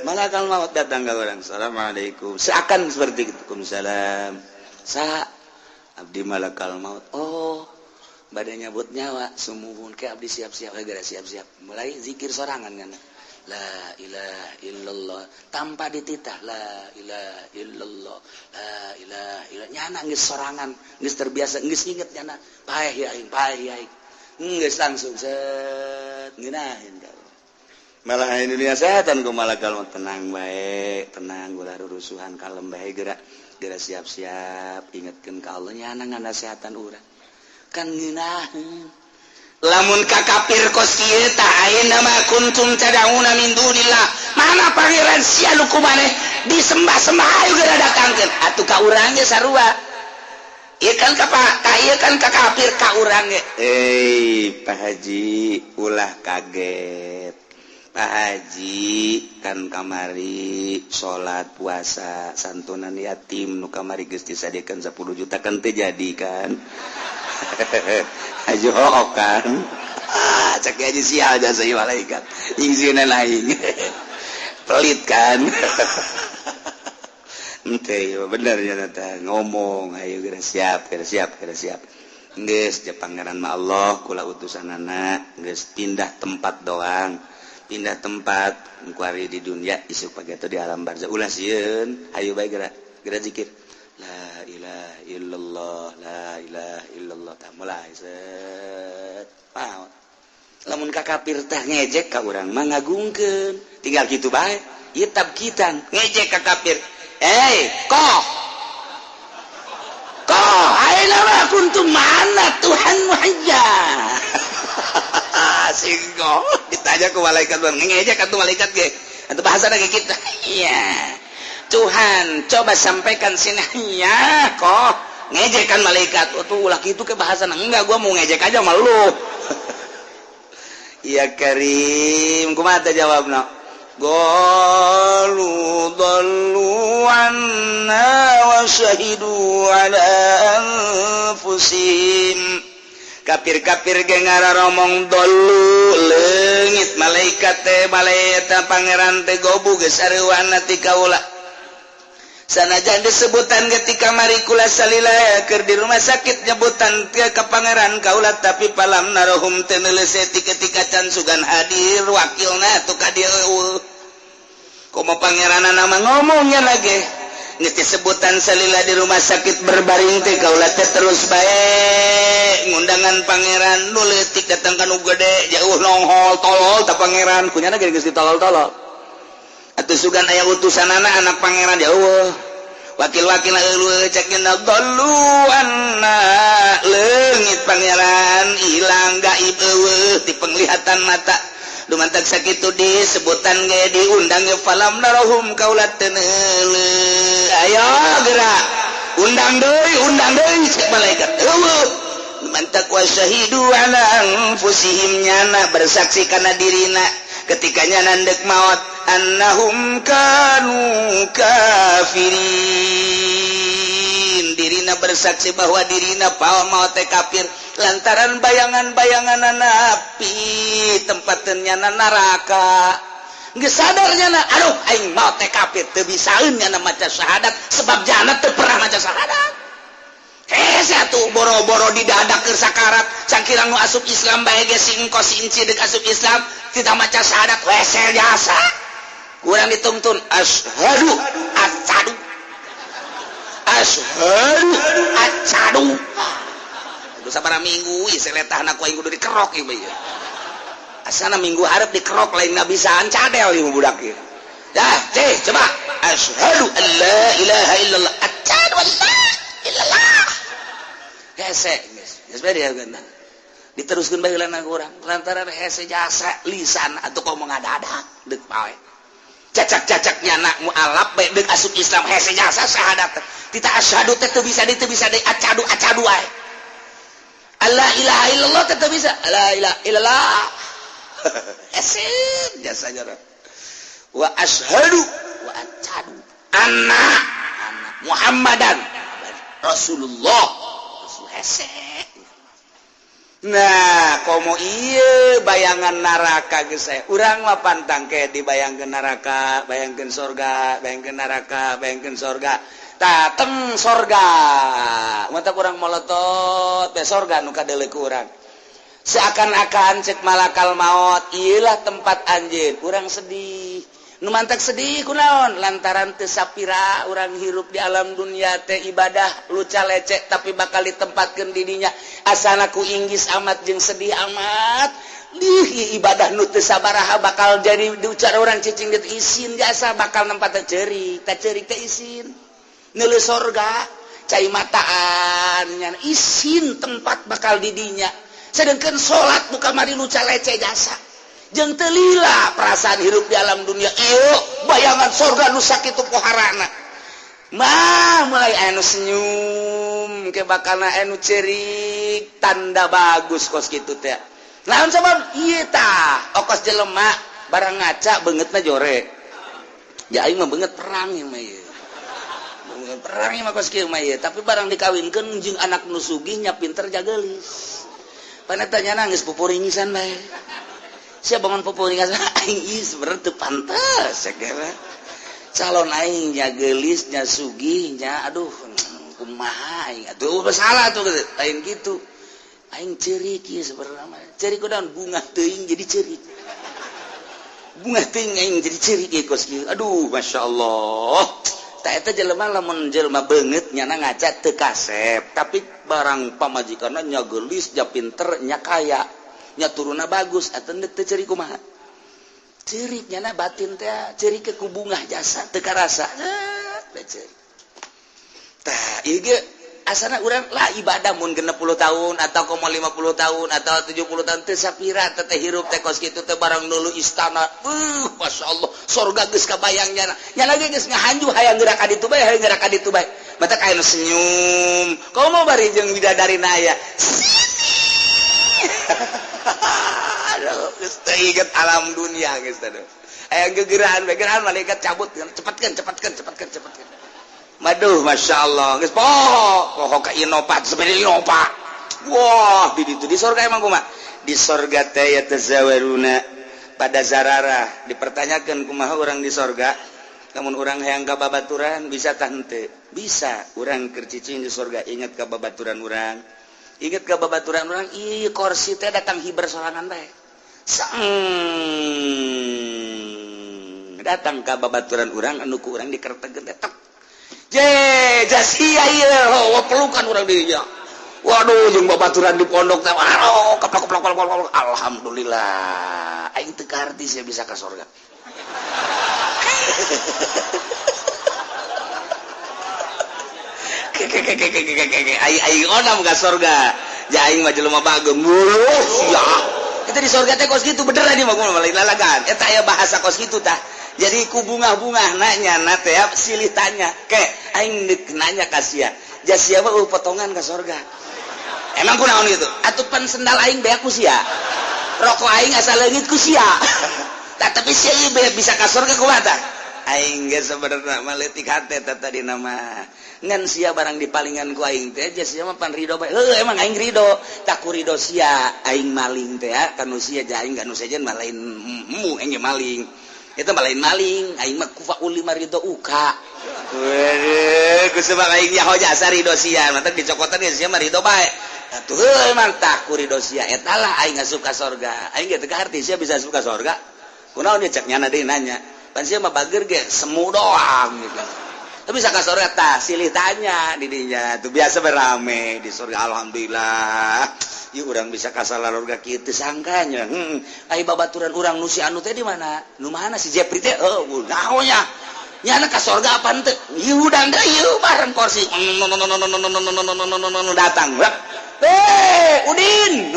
malakal maut datang ke orang. "Assalamualaikum." Seakan seperti itu. "Waalaikumsalam." "Sa abdi malakal maut." "Oh, badannya nyabut nyawa." "Sumuhun, ke abdi siap-siap." Gara siap-siap. Mulai zikir sorangan kan. La ilaha illallah tanpa dititah, la ilaha illallah, la ilaha illallah. Nyana geus sorangan, geus terbiasa, geus inget nyana. Paeh ya aing, paeh ya aing. Geus langsung set ngeunaheun. Malah ini dunia setan ku malakal maut, "Tenang baik, tenang, ulah rusuhan, kalem bae, gerak gerak, siap-siap, ingetkeun ka Allah." Nyana nganasehatan urang kan ngeunaheun. Lamun ka kafir kos kieu tah, "Aina ma kuntum tad'una min dunillah? Mana pangeran sia nu kumaneh disembah-sembah? Ayo geura datangkeun." Atuh ka urang ge sarua. Ieu kan ka ka ieu kan ka kafir, ka urang ge, "Eh, Pak Haji, ulah kaget. Pak Haji kan kamari salat, puasa, santunan yatim nu kamari geus disadiakeun 10 juta kan teu jadi kan? Haji hook kan?" Ah, cek aja sial jasa ieu malaikat. Nyingsieunan aing. "Pelit kan?" Ente bener ya teh ngomong, "Ayo geura siap, geura siap, geura siap." Geus je pangeran mah Allah, kula utusanana geus pindah tempat doang, pindah tempat kuari di dunia, isuk pagi atau di alam barzah. Ulah sieun, ayo bae geura geura zikir, la ilaha illallah, la ilaha illallah. Tah mulai set maot. Lamun ka kafir tah ngejek, ka urang mah ngagungkeun, tinggal kitu bae. Ieu tabkitan ngejek ka kafir, "Eh, koh koh, aina ma kuntum? Mana Tuhan muhayya?" Singgo ditanya ke malaikat, bang ngejek atuh malaikat ge atau bahasa lagi kita, iya Tuhan coba sampaikan sini ya. Kok ngejek kan malaikat? Oh, tuh ulah gitu ke bahasa. Enggak, gua mau ngejek aja malu. Iya Karim, kumaha jawabna? Qalu dhallu anna wa syahidu ala anfusihim. Kafir-kafir ge ngararomong, dhallu, leungit malaikat teh, malaikat pangeran teh gobu geus sareuwana ti kaula. Sanajan disebutan ketika mari kula salila keur di rumah sakit, nyebutan ke ke pangeran kaula, tapi falam narohum, teu ketika can sugan hadir wakilna tuh ka dieu eueuh. Komo pangeran nama ngomongnya lagi geus disebutan salila di rumah sakit berbaring teh, kaula teh terus bae ngundangan pangeran. Nu leutik datang ka nu gede, jauh nonghol tolol ta pangeran kunyana geus ditolol-tolol. Atuh sugan aya utusanana anak pangeran jauh, wakil-wakil eueuh. Cek dhallu anna, leungit pangeran, hilang, gaib, eueuh di penglihatan mata. Dumantak sakitu disebutan ge, diundang ge, falam narohum, kaula teu. "Ayo gerak, undang deui, undang deui," cek malaikat, eueuh. Dumantak wasyahidu ala anfusihim, nyana bersaksi kana dirina ketika nyana ndek maot. Annahum kanu kafirin, dirina bersaksi bahwa dirina pawa maot teh kafir lantaran bayangan-bayangan api tempatnya neraka. Geus sadar nyana, aduh, aing maot teh kafir. Teu bisaeun nyana maca syahadat sebab jana teu pernah maca syahadat. Hese atuh, boro-boro di dada keur sakarat. Cangkirang nu asup Islam bae ge, si engkos, si inci deuk asup Islam tidak maca syahadat, wesel jasa. Kurang dituntun, asyhadu acadu, asyhadu acadu. Kudu sabaraha minggu ieu seletahna ku aing kudu dikerok ieu mah ieu. Asana minggu hareup dikerok, lain ngabisaan cadel ieu budak ieu. Dah, ceh, coba asyhadu an la ilaha illallah, asyhadu an la illallah. Hese geus geus bae dia diteruskeun bae heula urang lantaran hese jasa lisan atuh komo ngadadak deuk pae cacak-cacak nyana mualaf bae deuk asup Islam, hese jasa syahadat. Tita asyhadu teh teu bisa di teu bisa di acadu acadu wae. La ilaha illallah teh teu bisa, la ilaha illallah hese jasa nyana. Wa asyhadu wa acadu anna anna Muhammadan Rasulullah. Rasul hese. Nah, komo iya bayangan neraka geus aya. Urang mah pantang ke dibayangkeun neraka, bayangkeun sorga, bayangkeun neraka, bayangkeun sorga. Tah, teng sorga. Mata kurang molotot be sorga nu kadeuleu ku urang. Seakan-akan cek malakal maut, iyalah tempat anjeun. Urang sedih. Nu mantak sedih kunaon? Lantaran teu sapira urang hirup di alam dunia teh ibadah luca lecek, tapi bakal ditempatkeun di dinya. Asana ku inggis amat jeung sedih amat. Dih, ibadah nu teu sabaraha bakal jadi diucar orang cicing gitu isin jasa bakal nempat teh cerik, teh cerik teh isin. Neuleuh sorga, cai mataan nya isin tempat bakal di dinya. Sedangkan salat nu kamari luca lecek jasa. Jeung teu lila perasaan hirup di alam dunia, iyo bayangan sorga nu sakitu poharana mah mulai anu senyum ke bakalna anu cerik, tanda bagus kos kitu teh. Naon sabab ieu tah? Okos jelema barang ngaca beungeutna jore ya, aing mah beungeut perang ieu mah, ieu beungeut perang ieu mah kos kieu mah ieu. Tapi barang dikawinkeun jeung anak nu sugih nya pinter jageulis, paneta nya nangis pupuringisan bae. Siapa bangun pupuringisan aing ieu sebenarnya teu pantes segera calon aing nya geulis nya sugih nya, aduh, kumaha aing atuh, salah tuh, lain gitu. Aing ceurik ieu sebenarnya mah, ceurik kunaon? Bunga teuing jadi ceurik, bunga teuing aing jadi ceurik ieu kos kieu. Aduh, masya Allah. Tah, eta jelema lamun jelema beungeut nyana ngaca teu kasep, tapi barang pamajikanna nya geulis nya pinter nya kaya nya turunna bagus atuh, teu ceurik kumaha? Ceurik nyana batin teh, ceurik ke ku bungah jasa teu karasa teh ceurik. Tah, ieu ge asana urang lah ibadah mun 60 tahun atau komo 50 tahun atau 70 tahun teu sapira teh hirup teh kos kitu teh. Barang dulu istana, masya Allah, sorga geus kabayang nyana, nyana ge geus ngahanju hayang gerak ka ditu bae, hayang gerak ka ditu bae. Mata aya nu senyum komo bari jeung bidadari aya. Aduh, geus teu inget alam dunia geus teh. Aya gegeraan bae, gerahan malaikat cabut, cepatkeun, cepatkeun, cepatkeun, cepatkeun. Maduh, masya Allah, geus poho poho ka Innova, sepeda Innova. Wah, di ditu di sorga emang kumaha? Di sorga teh yatazawaruna pada zararah. Dipertanyakan kumaha orang di sorga? Namun orang hayang ka babaturan bisa tah henteu? Bisa. Urang keur cicing di sorga inget ka babaturan urang, inget ka babaturan urang. Ih, kursi teh datang hiber sorangan bae. Sang datang ka babaturan urang anu ku urang dikertegeun teh tek. Je, jasia ieu, pelukan urang dirinya. Waduh, jeung babaturan di pondok teh, aduh, keplok keplok keplok keplok. Alhamdulillah, aing teu kaharti sia bisa ka sorga. Aing aing onam ka sorga. Ja aing mah jelema bageng. Ya. Itu di sorga teh kos kitu beneran ieu mah, lain lalagan. Eta aya bahasa kos kitu tah. Jadi ku bunga-bunga nanya na teh silih tanya ke aing deuk nanya ka sia. Ja sia mah potongan ka sorga. Emang kunaon gitu? Atuh pan sendal aing beak ku sia. Rokok aing asa leungit ku sia. Tah, tapi sia ieu bisa ka surga kumaha tah? Aing ge sebenarnya mah leutik hate teh tadi nama. Ngan sia barang dipalingan ku aing teh aja sia mah pan ridho bae. Heuh, emang aing ridho. Tak ku ridho sia aing maling teh ya, kanu sia ja aing kanu sejen mah lain mu aing ge maling. Eta mah lain maling, aing mah kufa ulima ridho uka. Wede, ku sebab aing nyaho jasa ridho sia, matak dicokotan ge sia mah ridho bae. Atuh heuh emang tah ku ridho sia eta lah aing asup ka sorga. Aing ge teu kaharti sia bisa asup ka sorga. Kunaon ieu cek nyana deui nanya. Pan sia mah bager ge semu doang gitu. Tapi bisa ka sorga tah silih tanya di dinya. Tuh biasa berame di sorga, alhamdulillah. Ieu urang bisa ka salarorga kieu teu sangkanya. Ai babaturan urang nu si anu teh di mana? Nu mana si Jepri teh? Heuh, naon nya? Nyana ka sorga apa henteu? Ieu hudang deui ieu bareng kursi. Datang. Eh, Udin.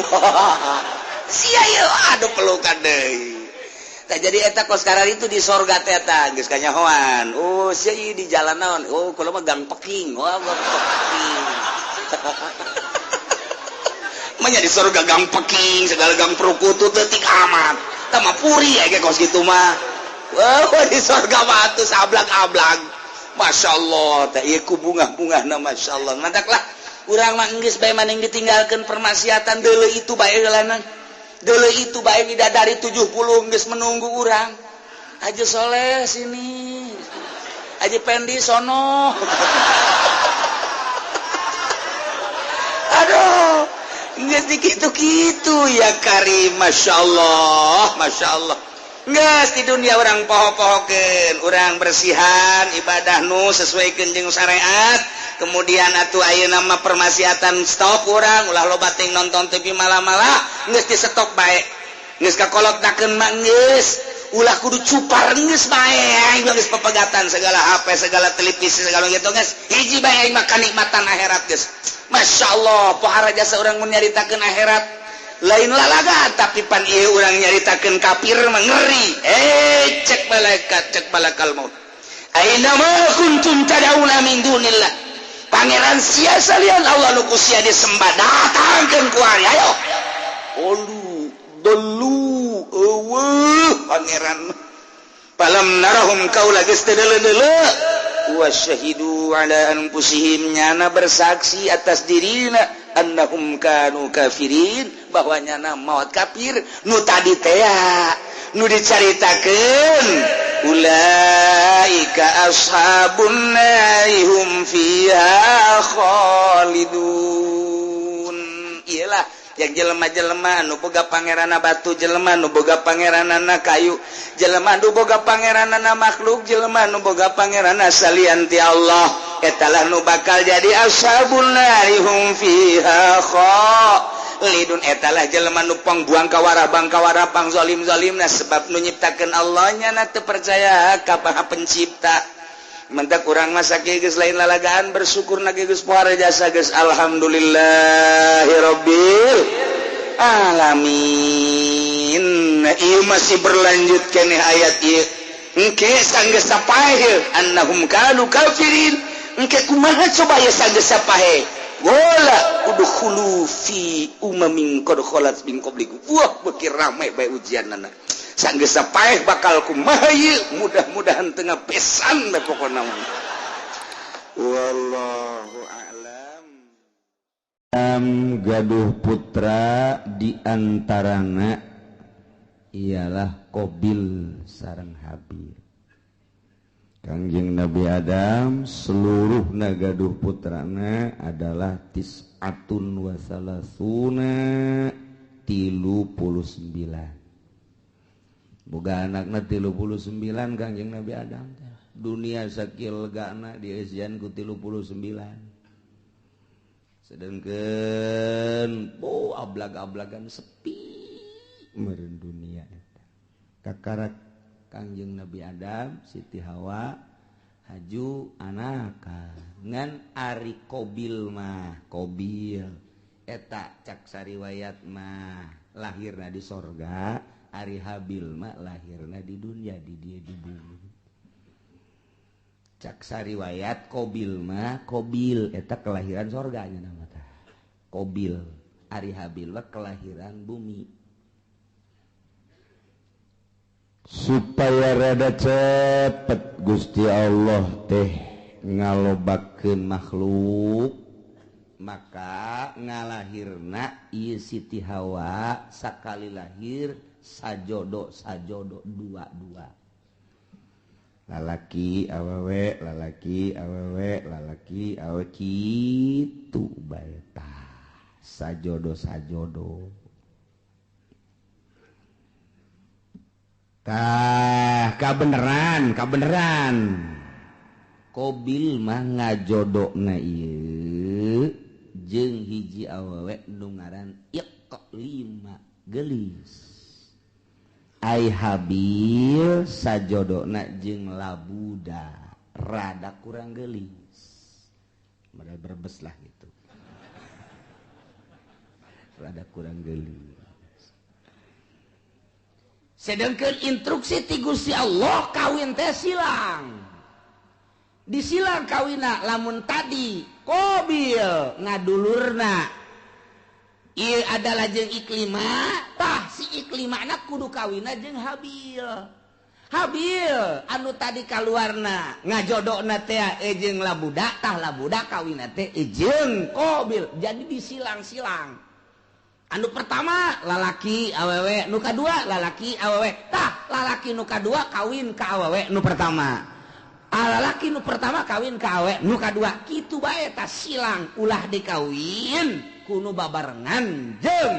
Sia ieu aduh pelukan deui. Tah jadi eta kos itu di sorga teh eta geus kanyahoan. Oh, sia ieu di jalan naon? Oh, kula mah Gang Peking. Wah, Gang Peking. Manya di sorga Gang Peking, segala gang perukutut leutik amat. Tah mah puri aya kos kitu mah. Wah, di sorga mah atuh sablag-ablag. Masya Allah, teh ieu ku bungah-bungahna Masya Allah. Mantaklah urang mah geus bae maning ditinggalkeun permaksiatan deuleu itu bae heulana. Deuleu itu bae bidadari 70 geus menunggu urang. Haji Soleh sini. Haji Pendi sono. Aduh, geus dikitu-kitu ya Karim, Masya Allah, Masya Allah. Geus di dunia urang poho-pohokeun, urang bersihan ibadah nu sesuaikeun jeung syariat. Kemudian atuh ayeuna mah permaksiatan stop urang, ulah loba ting nonton TV malah-malah, geus di stop bae. Geus kakolotnakeun mah geus, ulah kudu cupar geus bae aing geus pepegatan segala HP, segala televisi, segala gitu geus. Hiji bae aing mah kanikmatan akhirat geus. Masya Allah, pohara jasa urang mun nyaritakeun akhirat. Lain lalaga tapi pan ieu urang nyaritakeun kafir mah ngeri. Cek malaikat, cek malakal maut. Aina ma kuntum tad'una min dunillah. Pangeran sia salian Allah nu ku sia disembah datangkeun ku ari ayo. Olu dolu eueuh pangeran. Palam narahum kaula geus teu deuleu-deuleu. Wa syahidu ala anfusihim nyana bersaksi atas dirina annahum kanu kafirin bahwa nyana maot kafir nu tadi teh nu dicaritakeun ulaika ashabun nari hum fiha khalidun. Iyalah yang jelema-jelema nu boga pangeranna batu, jelema nu boga pangeranna kayu, jelema nu boga pangeranna makhluk, jelema nu boga pangeranna salian ti Allah, eta lah nu bakal jadi ashabun nari hum fiha khalidun. Eta lah jelema nu pangbuang kawarabang kawarapang zalim-zalimna sebab nu nyiptakeun Allah nya teu percaya ka Maha Pencipta. Mentak urang mah sakieu geus lain lalagaan bersyukur na geus pohara jasa geus alhamdulillahirabbil alamin. Ieu masih berlanjut keneh ayat ieu. Engke sanggeus sapaeh annahum kanu kafirin. Engke kumaha coba ye sanggeus sapaeh? Wala udkhulu fi umamin qad khalat min qablikum. Wah, beuki rame bae ujianna. Sanggeus sapaeh bakal kumaha ieu? Mudah-mudahan tengah pesan bae pokona mah. Wallahu a'lam. Gaduh putra di antarana ialah Qabil sareng Habil. Kangjeng Nabi Adam seluruh gaduh putrana adalah tis'atun wa salasuna 39. Boga anakna 39 Kangjeng Nabi Adam teh. Dunia sakieu legana dieusian ku 39. Sedangkan oh ablag-ablagan sepi meureun dunia eta. Kakarak Kangjeng Nabi Adam, Siti Hawa haju anaka ngan ari Qabil mah Qabil eta cak sariwayat mah lahirna di sorga, ari Habil mah lahirna di dunia di dia di bumi. Cak sariwayat Qabil mah Qabil eta kelahiran sorga nya nama tah Qabil, ari Habil mah kelahiran bumi. Supaya rada cepet Gusti Allah teh ngalobakeun makhluk, maka ngalahirna ieu Siti Hawa sakali lahir sajodo sajodo dua-dua, lalaki awewe, lalaki awewe, lalaki awewe, kitu bae tah sajodo sajodo. Tah kabeneran kabeneran Kobil mah ngajodona ieu jeung hiji awewe nu ngaran Iqlima geulis. Ai Habil sajodona jeung Labuda rada kurang geulis. Modal berbes lah gitu. Rada kurang geulis. Sedangkan instruksi ti Gusti Allah kawin teh silang. Disilang kawina lamun tadi Kobil ngadulurna ieu adalah jeung Iklima, tah si Iklimana kudu kawina jeung Habil. Habil anu tadi kaluarna ngajodona teh jeung Labuda, tah Labuda kawina teh jeung Kobil. Jadi disilang-silang. Anu pertama lalaki awewe, nu kadua lalaki awewe, tah lalaki nu kadua kawin ka awewe nu pertama, lalaki nu pertama kawin ka awewe nu kadua, kitu bae tah silang ulah dikawin kuno babarengan jeung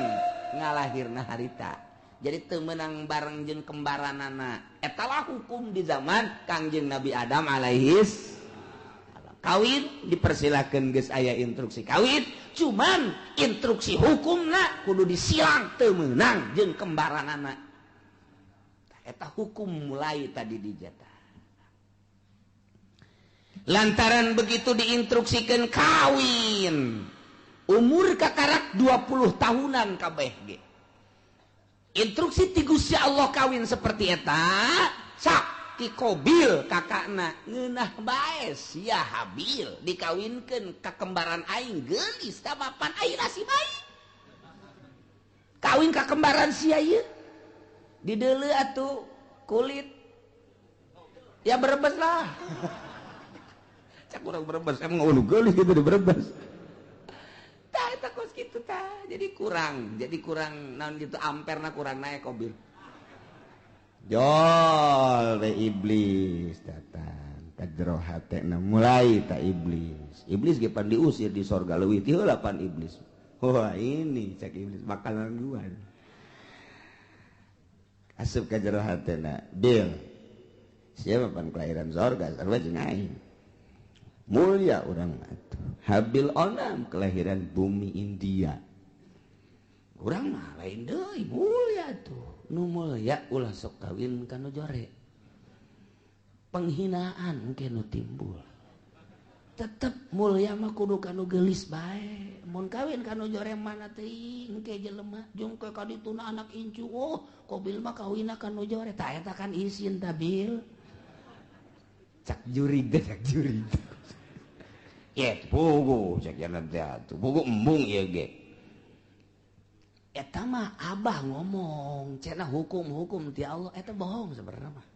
ngalahirna harita. Jadi teu meunang bareng jeung kembaranana. Eta lah hukum di zaman Kangjeng Nabi Adam alaihis. Kawin dipersilakan geus aya instruksi kawin, cuman instruksi hukumna kudu disilang teu meunang jeung kembaranana. Eta hukum mulai tadi dijata. Lantaran begitu diinstruksikan kawin, umur kakarak 20 tahunan kabeh ge. Instruksi ti Gusti Allah kawin seperti eta, sak ti Kobil kakakna ngeunah bae sia Habil dikawinkeun ka kembaran aing geulis tah mapan aing nasib aing. Kawin ka kembaran sia ieu dideuleu atuh kulit ya berebes lah. Cak urang berebes emang ulu geulis gitu di berebes. Tah eta kos kitu tah jadi kurang naon gitu amperna kurang naik Kobil. Jol we iblis datang ka jero hatena mulai ta iblis. Iblis ge pan diusir di sorga leuwih ti heula pan iblis. Wah ini cek iblis makanan gua. Asup ka jero hatena, Bil. Siapa pan kelahiran sorga sarua jeung aing. Mulia urang atuh. Habil onam kelahiran bumi India. Urang mah lain deui mulia tuh. Nu mulia ulah sok kawin ka nu jore. Penghinaan engke nu timbul. Tetep mulia mah kudu ka nu geulis bae. Mun kawin ka nu jore mana teuing engke jelema jeung ke ka dituna anak incu. Oh, Kobil mah kawinna ka nu jore. Tah eta kan isin tabil. Cak jurig teh cak jurig. Ye pugu cak jalan teh atuh. Pugu embung ieu ge. Eta mah abah ngomong cenah hukum-hukum ti Allah eta bohong sebenarnya mah.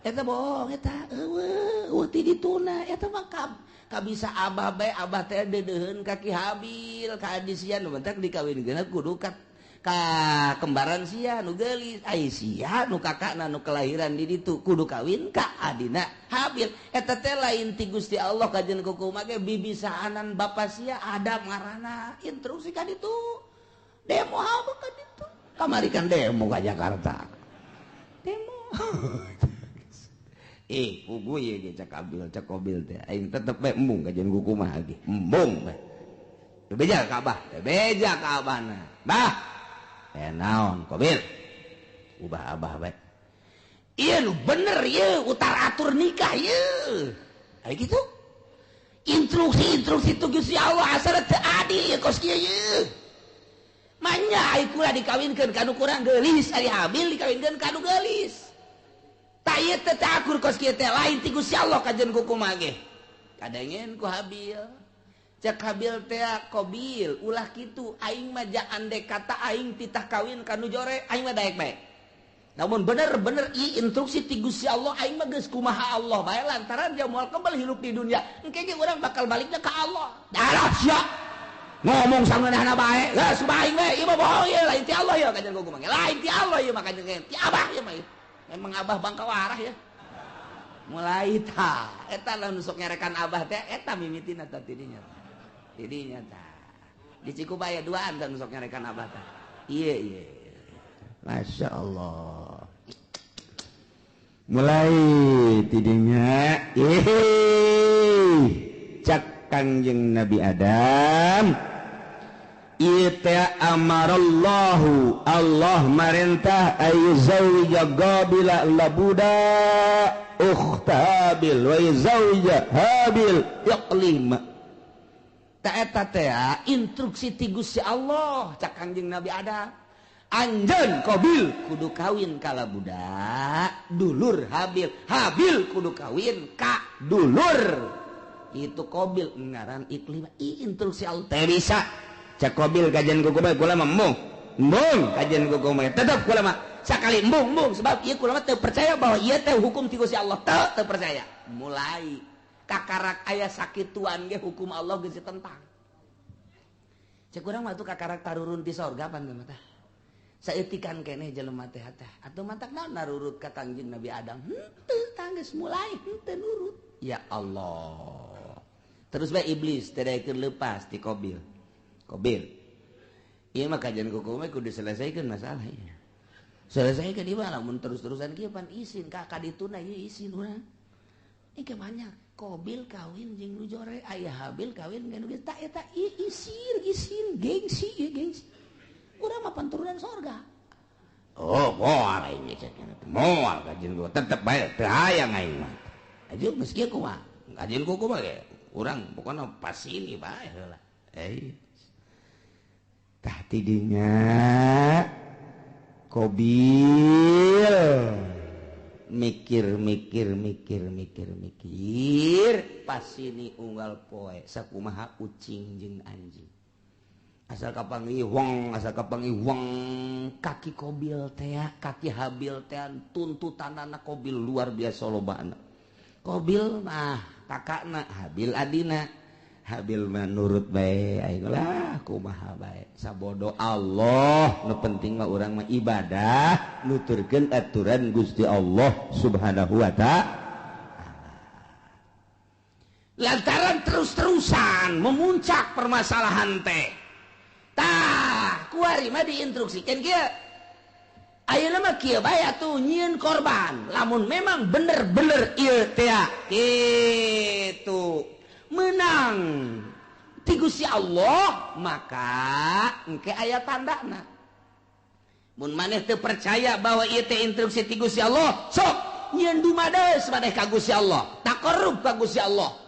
Eta bohong eta eueuh ti dituna eta mah kabisa abah bae abah teh deudeuheun ka Ki Habil ka adi sia nu bentak dikawinkeun kudu ka kembaran sia nu geulis ai sia nu kakakna nu kelahiran di ditu kudu kawin ka adina Habil. Eta teh lain ti Gusti Allah kajen kukumaha ge bibisaanan bapa sia Adam ngaranna instruksi ka ditu. Demo apa kan itu? Kamari kan demo ke Jakarta. Demo. Pugu ieu ge cak Kabil, cak Kobil teh. Aing tetep bae embung kajian kukumaha ge. Embung bae. Teu beja ka Abah, teu beja ka Abahna. Bah. Teh naon Kobil? Ubah Abah bae. Ieu nu bener ieu utar atur nikah ieu. Aya kitu. Instruksi-instruksi tu Gusti Allah asal teu adil ieu kos kieu ieu. Manya ai kula dikawinkeun ka nu kurang geulis, ari Habil dikawinkeun ka nu geulis. Tah ieu teh akur kos kieu teh lain ti Gusti Allah kajen kukumaha ge. Kadengen ku Habil. Cek Habil teh Kobil ulah kitu aing mah ja andek kata aing titah kawin ka nu jore aing mah daek bae. Namun bener-bener i instruksi ti Gusti Allah aing mah geus kumaha Allah bae lantaran dia moal kembali hidup di dunia. Engke ge urang bakal baliknya ka Allah. Darah sia. Ngomong sangeunahna bae. Geus aing we ieu mah bohong ieu lain ti Allah ieu kajian kumaha. Lain ti Allah ieu mah kajian ti Abah ieu mah. Emang Abah bangka warah ya. Mulai ta eta lah nu sok nyarekan Abah teh eta mimitina tah tidinya. Tidinya tah. Di Cikupa aya duaan tah nu sok nyarekan Abah tah. Ieu ieu. Masya Allah. Mulai tidinya cak Kangjeng Nabi Adam ieu teh amarallahu Allah marentah ayyuzawija Qabila labuda ukhta Habil wa yuzawija Habil Iqlima. Ta eta teh instruksi ti Gusti Allah cak Kangjeng Nabi Adam. Anjeun Qabil kudu kawin ka labuda dulur Habil, Habil kudu kawin ka dulur itu Qabil ngaran Iqlima. Instruksi Allah teh bisa cak Qabil kajian kuku bae kula mah embung embung kajian kuku bae tetep kula mah sakali embung embung sebab ieu kula mah teu percaya bahwa ieu teh hukum ti Gusti Allah teu teu percaya. Mulai kakarak aya sakituan ge hukum Allah geus ditentang. Cek urang mah tuh kakarak tarurun ti sorga pan teh mah tah. Saeutikan keneh jelema teh teh atuh matak naon narurut ka Kangjeng Nabi Adam henteu tanggeus mulai henteu nurut. Ya Allah. Terus bae iblis teh daekeun leupas ti Qabil. Qabil ieu mah kajian kuku mah kudu diselesaikan masalah ieu. Selesaikan ieu mah lamun terus-terusan kieu pan isin ka kadituna ieu isin urang. Ieu banyak Qabil kawin jeung nu jore aya Habil kawin jeung nu geus ta eta isin isin gengsi ieu gengsi. Urang mah turunan sorga. Oh, moal aing cek. Moal kajian gua tetep bae teu hayang aing mah. Aja geus kieu kumaha? Kajian kuku mah ge urang pokona pas ini bae heula. Tah tidinya Qabil mikir mikir mikir mikir mikir pas ini unggal poe sakumaha ucing jeung anjing. Asal kapanggih wong, asal kapanggih wong kaki Qabil teh, kaki Habil teh tuntutanana Qabil luar biasa lobana. Qabil mah kakakna, Habil adina. Habil mah nurut bae aing lah kumaha bae. Sabodo Allah, nu penting mah urang mah ibadah, nuturkeun aturan Gusti Allah Subhanahu wa ta'ala. Lantaran terus-terusan memuncak permasalahan teh. Tah, kuari mah diinstruksikan kieu. Ayeuna mah kieu bae atuh nyieun korban. Lamun memang bener-bener ieu teh kitu menang ti Gusti Allah, maka engke aya tandana. Mun maneh teu percaya bahwa ieu teh instruksi ti Gusti Allah, sok nyieun dumades maneh ka Gusti Allah, taqarrub ka Gusti Allah.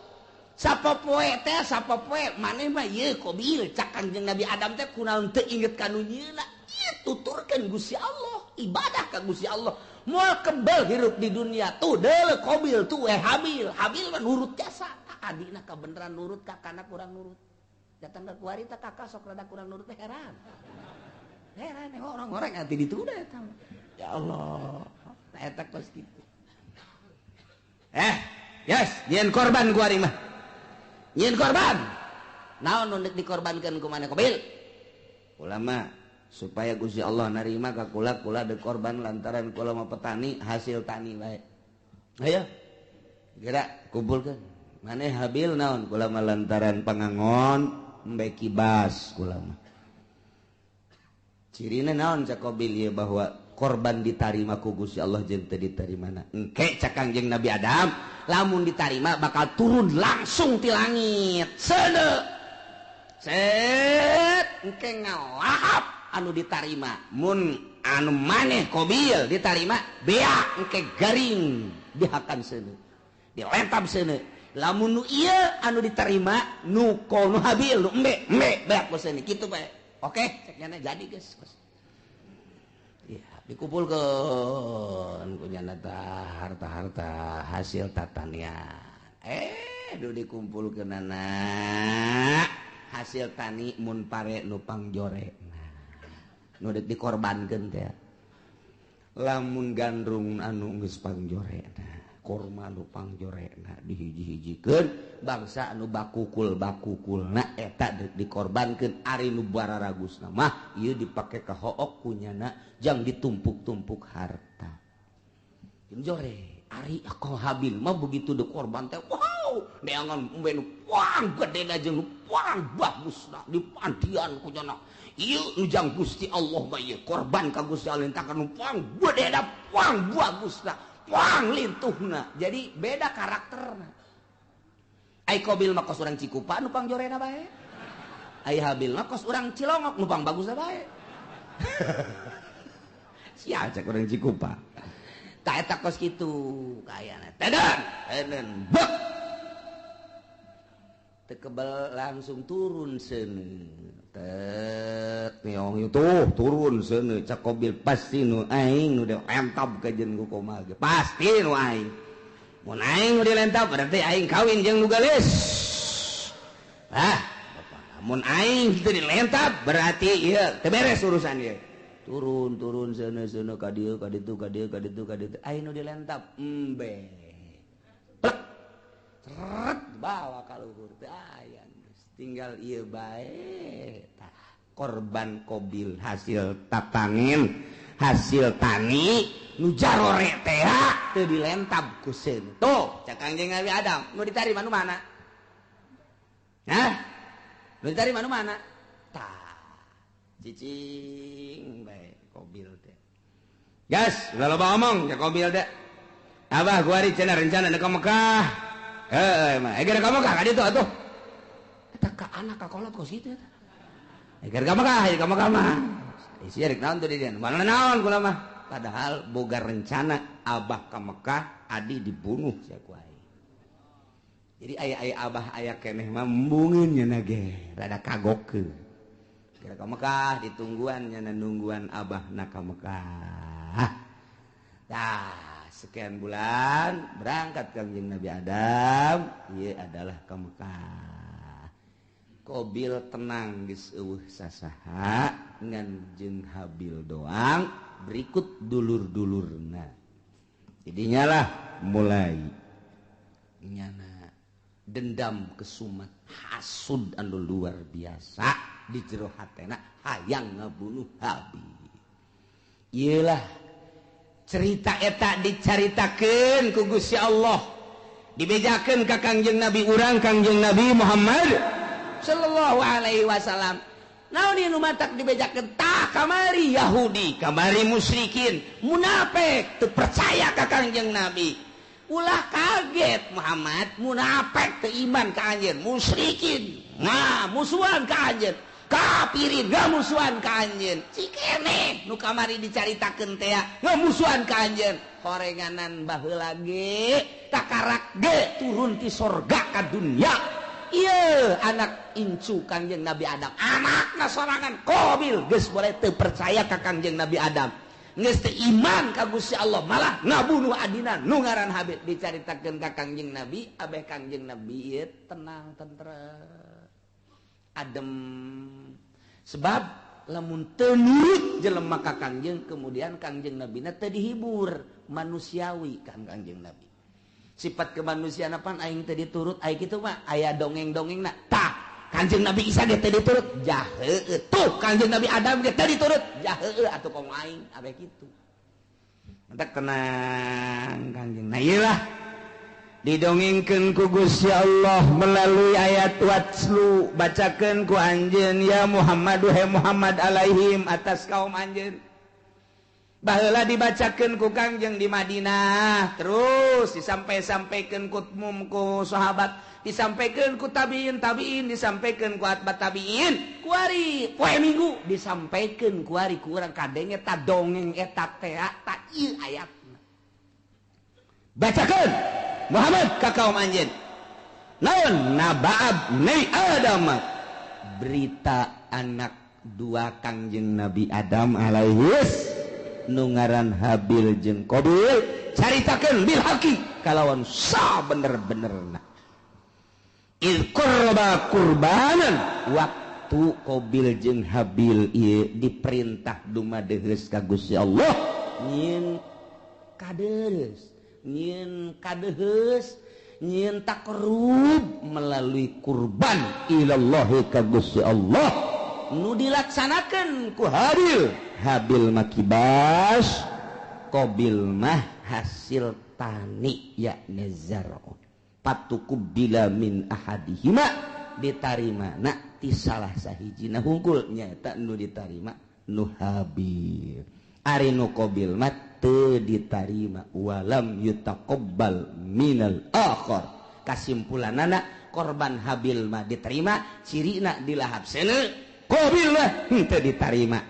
Sapopoe teh sapopoe maneh mah ieu Qabil cak Kangjeng Nabi Adam teh kunaon teu inget ka nu nyieuna. Ieu tuturkeun Gusti Allah, ibadah ka Gusti Allah. Moal kebel hirup di dunia tuh deuleu Qabil tuh Habil. Habil mah nurut jasa. Adina kabeneran nurut kakana kurang nurut. Datang ke kuari teh kakak sok rada kurang nurut teh heran. Heran orang-orang nanti ditunda eta. Ya Allah. Nah eta kos kitu. Yes, nyieun korban kuari mah. Nyieun korban. Naon nu deuk dikorbankeun ku maneh Qabil? Ulama supaya Gusti Allah narima ka kula kula deuk korban lantaran kula mah petani hasil tani bae. Ayo. Geura kumpulkeun. Maneh Habil naon kula mah lantaran pangangon embe kibas kula mah. Cirina naon cak Qabil ieu bahwa korban ditarima ku Gusti Allah jeung teu ditarimana. Engke cak Kangjeng Nabi Adam lamun ditarima bakal turun langsung ti langit. Seuneu. Set engke ngalahap anu ditarima. Mun anu maneh Qabil ditarima beak engke garing dihakan seuneu. Dilentap seuneu. Lamun nu ieu anu diterima nu nu Habil nu embe embe beak ku seuneu kitu bae. Oke, cek nyana jadi geus. Ya, dikumpulkeun ku nyana tah harta-harta hasil tatanian. Duh dikumpulkeunana hasil tani mun pare nu pangjore. Nah, nu deuk dikorbankeun teh. Lamun gandrung anu geus pangjorekna, korma nu pangjorekna dihiji-hijikeun, bangsa anu bakukul-bakukulna eta dikorbankeun. Ari nu bararagusna mah ieu dipake ka hook kunyana jang ditumpuk-tumpuk harta. Jore ari ako Habil mah begitu dikorban teh, wow, neangan embe nu pang gedena jeung nu pang bagusna dipandian kunyana. Ieu nu jang Gusti Allah mah ieu korban ka Gusti Allah tah nu pang gedena, pang bagusna, pang lintuhna. Jadi beda karakterna. Ai Qabil mah kos urang Cikupa nu pangjorena bae. Ai Habil mah kos urang Cilongok nu pang bagusna bae. Sia cek urang Cikupa. Tah eta kos kitu kayana. Tedan, teden, bek. Teu kebel langsung turun seuneu. Tet niong tuh turun seuneu cak Qabil pasti nu aing nu dilentab ka jeung ku komal ge. Pasti nu aing. Mun aing nu dilentab berarti aing kawin jeung nu geulis. Ah, mun aing teu dilentab berarti ieu teu beres urusan ieu. Turun turun seuneu seuneu ka dieu ka ditu ka dieu ka ditu ka ditu aing nu dilentab embe. Plek. Seret bawa ka luhur teu aya geus tinggal ieu bae. Tah korban Qabil hasil tatangen hasil tani nu jarore teh teu dilentab ku seuneu. Tuh cak Kangjeng Nabi Adam nu ditarima nu mana? Hah? Nu ditarima nu mana? Tah cicing bae Qabil teh. Gas, ulah loba omong cak Qabil teh. Abah kuari cenah rencana ka Mekah. Heuh mah, eger ka Mekah ka ditu atuh. Eta ka anak ka kolot kos kitu eta. Eger ka Mekah, ka Mekah mah. Isi rek naon tuh di dieu? Mana naon kula mah. Padahal boga rencana abah ka Mekah, adi dibunuh sia ku aing. Jadi aya-aya abah aya keneh mah embungeun nya ge, rada kagokeun. Kira ka Mekah ditungguan nya nungguan abah na ka Mekah. Tah, sekian bulan berangkat Kangjeng Nabi Adam, ieu adalah ka Mekah. Qabil tenang geus eueuh sasaha ngan jeung Habil doang berikut dulur-dulurna. Jadinya lah mulai nyana dendam kesumat hasud anu luar biasa di jero hatena hayang ngabunuh Habil. Iyalah cerita eta dicaritakeun ku Gusti Allah, dibejakeun ka Kangjeng Nabi urang Kangjeng Nabi Muhammad sallallahu alaihi wasallam. Naon ieu nu matak dibejakeun? Tah kamari Yahudi, kamari musyrikin, munafik teu percaya ka Kangjeng Nabi. Ulah kaget Muhammad, munafik teu iman ka anjeun, musyrikin nah musuhan ka anjeun, kafirin ngamusuhan ka anjeun. Cikene nu kamari dicaritakeun teh ngamusuhan ka anjeun. Horenganan baheula ge takarak ge turun ti sorga ka dunya. Ieu anak incu Kangjeng Nabi Adam, anakna sorangan Qabil geus boleh teu percaya ka Kangjeng Nabi Adam. Geus teu iman ka Gusti Allah, malah ngabunuh adina nu ngaran Habil. Dicaritakeun ka Kangjeng Nabi, abeh Kangjeng Nabi ieu tenang tentrem adem. Sebab lamun teu nurut jelema ka Kangjeng, kemudian Kangjeng Nabina teu dihibur, manusiawi kan Kangjeng Nabi. Sifat kemanusiaan apaan aing teu diturut, aing kitu mah aya dongeng-dongengna. Tah, Kangjeng Nabi Isa ge teu diturut, jah heueuh. Tuh Kangjeng Nabi Adam ge teu diturut, jah heueuh atuh komo aing abeh kitu. Mantak tenang Kangjeng. Nah ieu lah didongengkeun ku Gusti Allah melalui ayat watslu, bacakeun ku anjeun ya Muhammad, he Muhammad alaihim atas kaum anjeun. Baheula dibacakeun ku Kangjeng di Madinah, terus disampai-sampaikeun ku mum ku sahabat, disampaikeun ku tabiin tabiin, disampaikeun ku atba tabiin, kuari poe Minggu disampaikeun kuari ku urang kadenge ta dongeng eta teh ta ieu ayatna. Bacakeun Muhammad ka kaum anjeun. Naon nabaab nei Adam, berita anak dua Kangjeng Nabi Adam alaihis nu ngaran Habil jeung Qabil, caritakeun bil haqi kalawan sabener-benerna. Il qurba qurbanan, waktu Qabil jeung Habil ieu diperintah dumadeheus ka Gusti Allah Nyieun kadeus, nyieun kadeheus, nyieun takrub melalui kurban ilallahi ka Gusti Allah nu dilaksanakeun ku Habil. Habil mah kibas, Qabil mah hasil tani yakni zar'un. Patukubbila min ahadihima ditarima na ti salah sahijina hungkul nyaeta nu ditarima nu Habil. Ari nu Qabil mah teu ditarima walam yutaqabbal minal akhar. Kasimpulanana korban Habil mah diterima cirina dilahap seuneu, Qabil mah henteu ditarima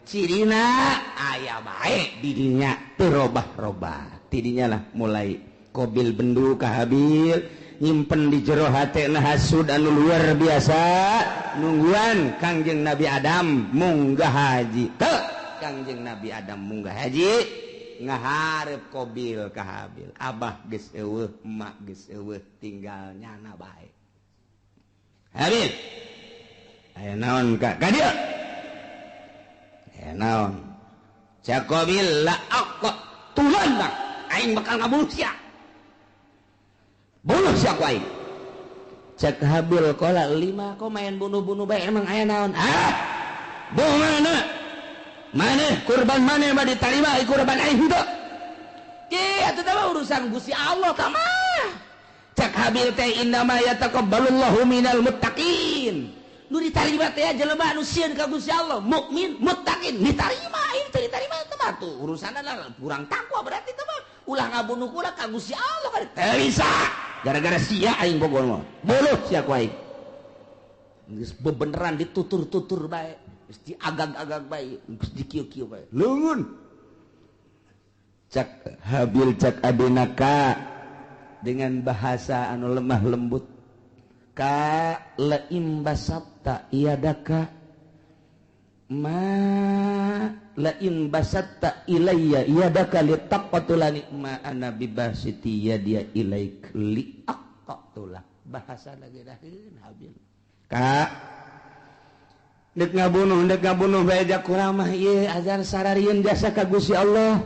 cirina aya bae di dinya teu robah-robah. Tidinya lah mulai Qabil bendu ka Habil, nyimpen di jero hatena hasud anu luar biasa, nungguan Kangjeng Nabi Adam munggah haji. Teu Kangjeng Nabi Adam munggah haji ngaharep Qabil ka Habil. Abah geus eueuh, emak geus eueuh, tinggal nyana bae. Habil, aya naon ka ka dieu? Aya naon? Cak Qabil la aqtulan bang, aing bakal ngabunuh sia. Bunuh sia ku aing. Cak Habil qala lima kok main bunuh-bunuh bae emang aya naon? Ah, bunuh mana? Maneh kurban maneh mah ditarima kurban aing henteu. Ki atuh teh urusan Gusti Allah tah mah. Cak Habil teh innama yataqabbalullahu minal muttaqin. Nu ditarima teh jelema anu sieun ka Gusti Allah, mukmin, muttaqin, ditarima aing teh ditarima teh mah tuh urusanna kurang takwa berarti teh mah. Ulah ngabunuh kula ka Gusti Allah kan teu bisa. Gara-gara sia aing bogor mah. Buluh sia ku aing. Geus bebeneran ditutur-tutur bae, geus diagag-agag bae, geus dikieu-kieu bae. Leungeun. Cak Habil cak adina ka dengan bahasa anu lemah lembut. Ka laim basatta iadaka ma lain basatta ilayya iadaka litaqtulani ma ana bibasiti yadia ilaik liaqtula. Bahasa lagi daheun Habil. Ka dek ngabunuh bae ja kuramah ieu azan sararieun jasa ka Gusti Allah.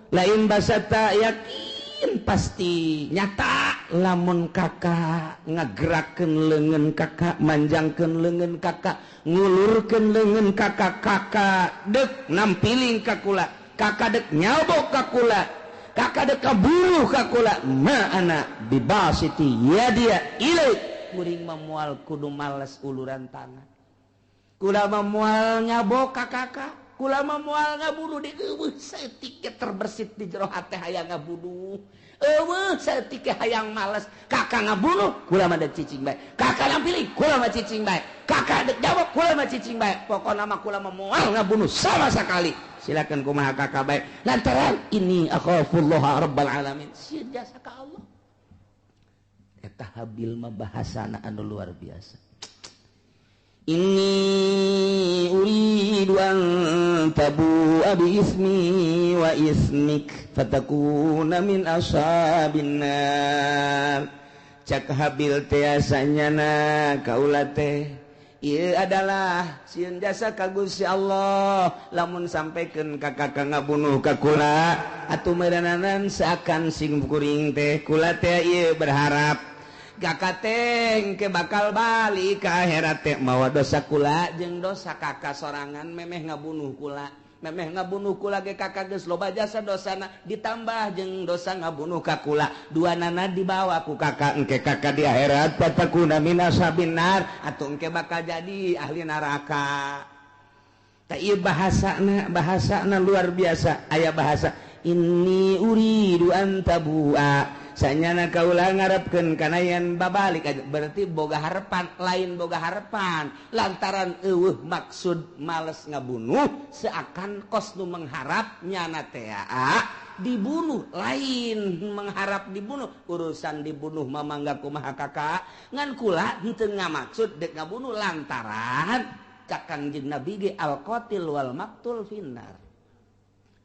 Lain basatta yakin pasti nyata lamun kakak ngagerakeun leungeun kakak, manjangkeun leungeun kakak, ngulurkeun leungeun kakak, kakak dek nampiling ka kula, kakak dek nyabok ka kula, kakak dek kaburuh ka kula, ma ana bibasiti yadia ilaik. Kuring mah moal kudu males uluran tangan, kula mah moal nyabok ka kakak, kula mah moal ngabunuh di eueuh saeutik terbersit di jero hate hayang ngabunuh. Eueuh saeutik hayang males, kakak ngabunuh kula mah dek cicing bae, kakak nampiling kula mah cicing bae, kakak dek jawab kula mah cicing bae, pokona mah kula mah moal ngabunuh sama sekali. Silakan kumaha kakak bae lantaran ini akhafullah rabbal alamin, sieun jasa ka Allah. Eta Habil mah bahasana anu luar biasa. Inni uridu an tabu'a bi ismi wa ismik fatakuna min ashabin nar. Cak Habil teh asanyana kaula teh ieu adalah sieun jasa ka Gusti Allah lamun sampaikan ka kakak ngabunuh ka kula atuh meureunanan seakan sing kuring teh kula teh ieu berharap kakak teh ke bakal balik ke akhirat teh mawa dosa kula jeung dosa kakak sorangan memeh ngabunuh kula, memeh ngabunuh kula ge kakak geus loba jasa dosana ditambah jeung dosa ngabunuh ka kula, dua nana dibawa ku kakak engke kakak di akhirat fatakuna min ashabin nar atuh engke bakal jadi ahli neraka. Tah ieu bahasana, bahasana luar biasa. Aya bahasa inni uridu an tabu'a sanyana kaula ngarepkeun kana yen babalik aja, berarti boga harepan, lain boga harepan lantaran eueuh maksud males ngabunuh seakan kos nu mengharap nyana teh dibunuh, lain mengharap dibunuh, urusan dibunuh mah mangga kumaha kakak ngan kula henteu ngamaksud dek ngabunuh lantaran cak Kangjeng Nabi ge al qatil wal maqtul finnar.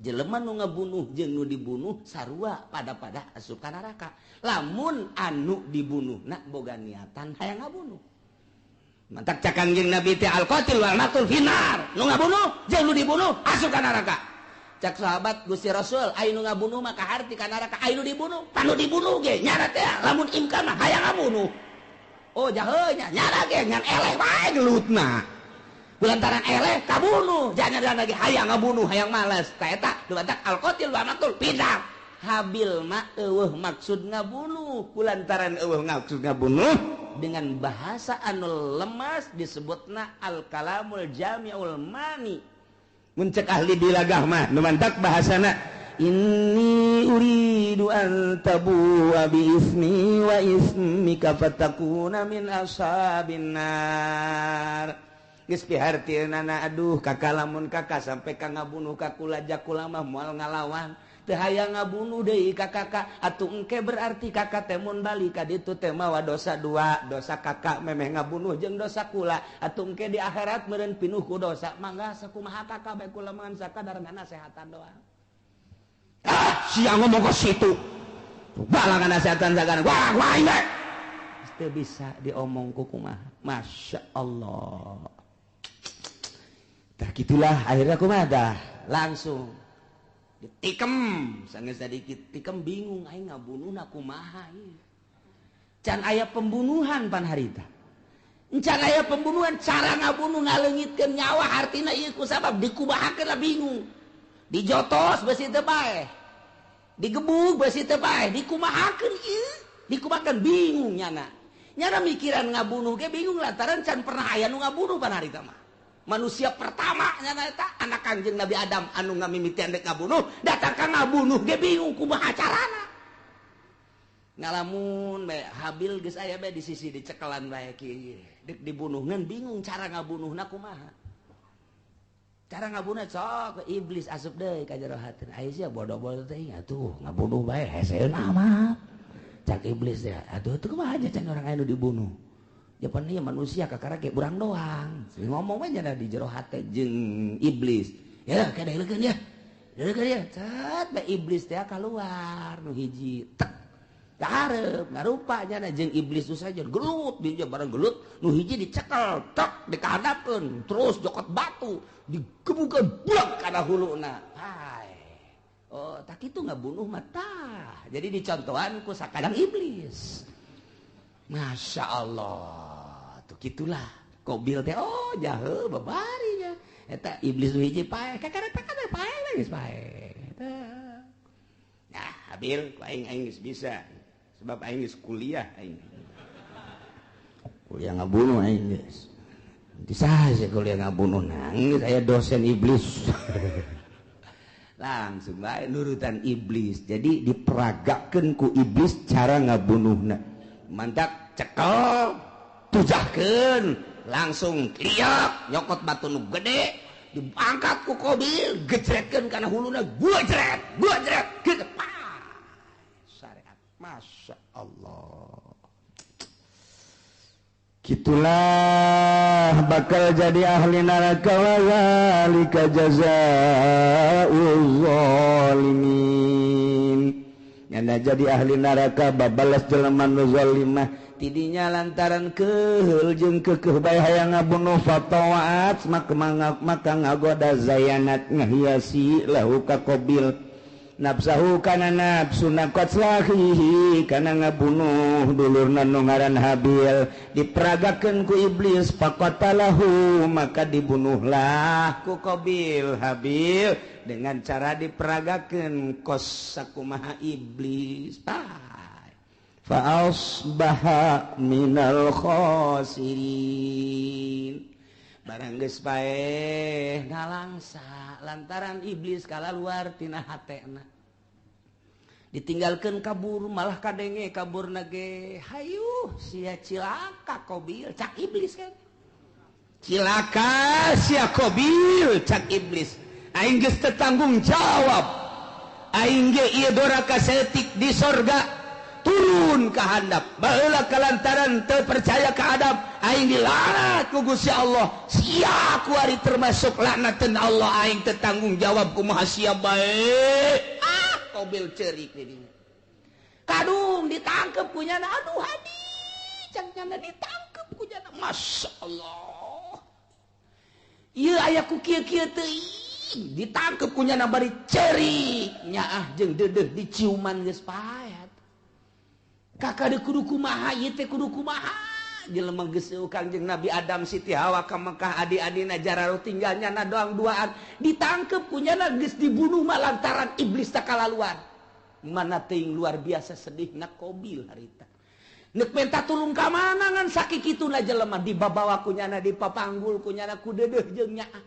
Jelema nu ngabunuh jeung nu dibunuh sarua pada-pada asup ka neraka. Lamun anu dibunuhna boga niatan hayang ngabunuh. Mantak cak Kangjeng Nabi teh al qatil wal maqtul finnar. Nu ngabunuh jeung nu dibunuh asup ka neraka. Cak sahabat Gusti Rasul, aya nu ngabunuh mah kaharti ka neraka, aya nu dibunuh, panu dibunuh ge nyana teh lamun imkan mah hayang ngabunuh. Oh jahe nya nyana ge ngan eleh bae gelutna. Kulantaran eleh kabunuh, jangan lagi hayang ngabunuh, hayang malas. Ta eta dubatak al-qatil wa maqtul pindah. Habil mah eueuh maksud ngabunuh, kulantaran eueuh maksud ngabunuh dengan bahasa anu lemas disebutna al-kalamul jami'ul mani. Mun cek ahli bilagah mah nu mantak bahasana inni uridu an tabu'a bi ismi wa ismika fatakuna min ashabin nar. Geus pihartieunana aduh kakak lamun kakak sampai ka ngabunuh ka kula jakula mah moal ngalawan. Teu hayang ngabunuh deui ka kakak atuh engke berarti kakak teh mun balik ka ditu teh mawa dosa dua, dosa kakak memeh ngabunuh jeung dosa kula atuh engke di akhirat meureun pinuh ku dosa. Mangga sakumaha kakak bae kula mah sakadar ngasehatan doang. Ah sia ngomong ka situ balang nasehatan sagana wah wah ini teu bisa diomong ku kumaha. Masya Allah. Tah kitulah akhirnya kumaha dah langsung ditikam sangat sedikit tikam bingung aing ngabunuhna kumaha ieu. Can aya pembunuhan pan harita. Can aya pembunuhan cara ngabunuh ngaleungitkeun nyawa hartina ieu ku sabab dikubahakeun lah bingung. Dijotos beusi teu paeh. Digebug beusi teu paeh, dikumahakeun ieu, dikumahakeun bingung nyana. Nyana mikiran ngabunuh ge bingung lantaran can pernah aya nu ngabunuh pan harita mah. Manusia pertama nyana eta anak Kangjeng Nabi Adam anu ngamimitian dek ngabunuh, datang ka ngabunuh ge bingung kumaha carana. Ngalamun bae Habil geus aya bae di sisi dicekelan bae kieu. Dek dibunuh ngan bingung cara ngabunuhna kumaha. Cara ngabunuh sok iblis asup deui ka jero hatina. Aya sia bodoh-bodoh teh atuh ngabunuh bae heseuna mah. Cak iblis teh atuh teu kumaha aja can orang aya nu dibunuh. Japan ieu manusia kakara ge urang doang. Ngomong we nya di jero hate jeung iblis. Ya kada leukeun ya. Leukeun ya. Cet bae iblis teh kaluar nu hiji. Tek. Kahareup ngarupa nya jeung iblis tu saja gelut dia bareng gelut nu hiji dicekel tek dikahadapkeun terus jokot batu digebukeun buak kana huluna. Hai. Oh, tak kitu ngabunuh mah tah. Jadi dicontohan ku sakadang iblis. Masya Allah, tuh gitulah. Kobil teh, oh jahe babarinya. Eta iblis nu hiji paeh, kakara takana paeh geus paeh. Eta. Nah, Habil, ku aing aing geus bisa. Sebab aing geus kuliah aing. Kuliah ngabunuh aing geus. Nanti saja kuliah ngabunuh nangis aya dosen iblis. Langsung bae nurutan iblis. Jadi diperagakeun ku iblis cara ngabunuhna. Mantak cekel tujahkeun langsung liak nyokot batu nu gede diangkat ku Kobil gejretkeun kana huluna gua jret gitu syariat. Masya Allah. Gitulah bakal jadi ahli neraka wa zalika jazaa'uz zalimin. Nyana jadi ahli neraka babalas jelema nu zalimah tidinya lantaran keheul jeung keukeuh bae hayang ngabunuh fatawaat maka ngagoda zayanat ngahiasi lahu ka Qabil nafsahu kana nafsuna qatlahihi kana ngabunuh dulurna nu ngaran Habil diperagakeun ku iblis faqatalahu maka dibunuhlah ku Qabil Habil dengan cara diperagakeun kos sakumaha iblis. Fa asbaha minal khasirin. Barang geus paeh ngalangsa lantaran iblis kalaluar tina hatena. Ditinggalkeun kabur malah kadenge kaburna ge hayuh sia cilaka Qabil cak iblis kan. Cilaka sia Qabil cak iblis. Aing geus teu tanggung jawab. Aing ge ieu doraka saeutik di sorga turun ka handap. Baheula kalantaran teu percaya ka Adam, aing dilaknat ku Gusti Allah. Sia kuari termasuk laknateun Allah, aing teu tanggung jawab kumaha sia bae. Ah, Qabil ceurik di dinya. Kadung ditangkep ku nyana, aduh hadi, cang nyana ditangkep ku nyana. Masya Allah. Ieu aya ku kieu-kieu teuing. Ditangkep ku nyana bari cerik, nyaah jeung deudeuh diciuman geus paet. Kakak de kudu kumaha ieu teh, kudu kumaha? Jelema geus Kangjeng Nabi Adam, Siti Hawa ka Mekah, adi-adina jararo tinggal nyana doang duaan. Ditangkep ku nyana geus dibunuh mah lantaran iblis takalaluan. Mana teuing luar biasa sedihna Qobil harita. Nek minta tulung ka mana ngan sakikituna jelema dibabawa ku nyana, dipapanggul ku nyana ku deudeuh jeung nyaah.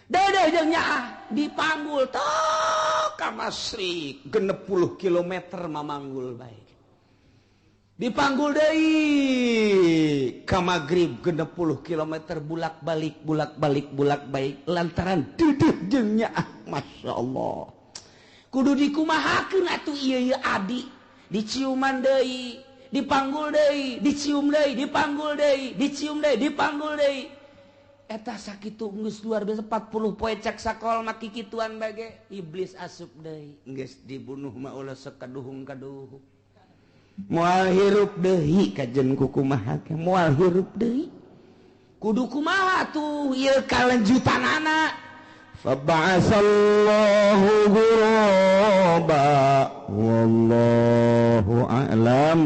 Deudeuh jeung nyaah dipanggul tok ka Masyrik 60 kilometer mamanggul bae. Dipanggul deui ka Maghrib 60 kilometer, bulak balik, bulak balik, bulak balik lantaran deudeuh jeung nyaah. Masya Allah. Kudu dikumahakeun atuh ieu ieu adi? Diciuman deui, dipanggul deui, dicium deui, dipanggul deui, dicium deui, dipanggul deui. Eta sakitu geus luar biasa 40 poe cek sakol mah kikituan bage iblis asup deui. Geus dibunuh mah ulah sekaduhung-kaduhung. Moal hirup deui kajen kukumaha ge moal hirup deui. Kudu kumaha tuh ieu kalanjutanana? Faba'asallahu ghuraba wallahu a'lam.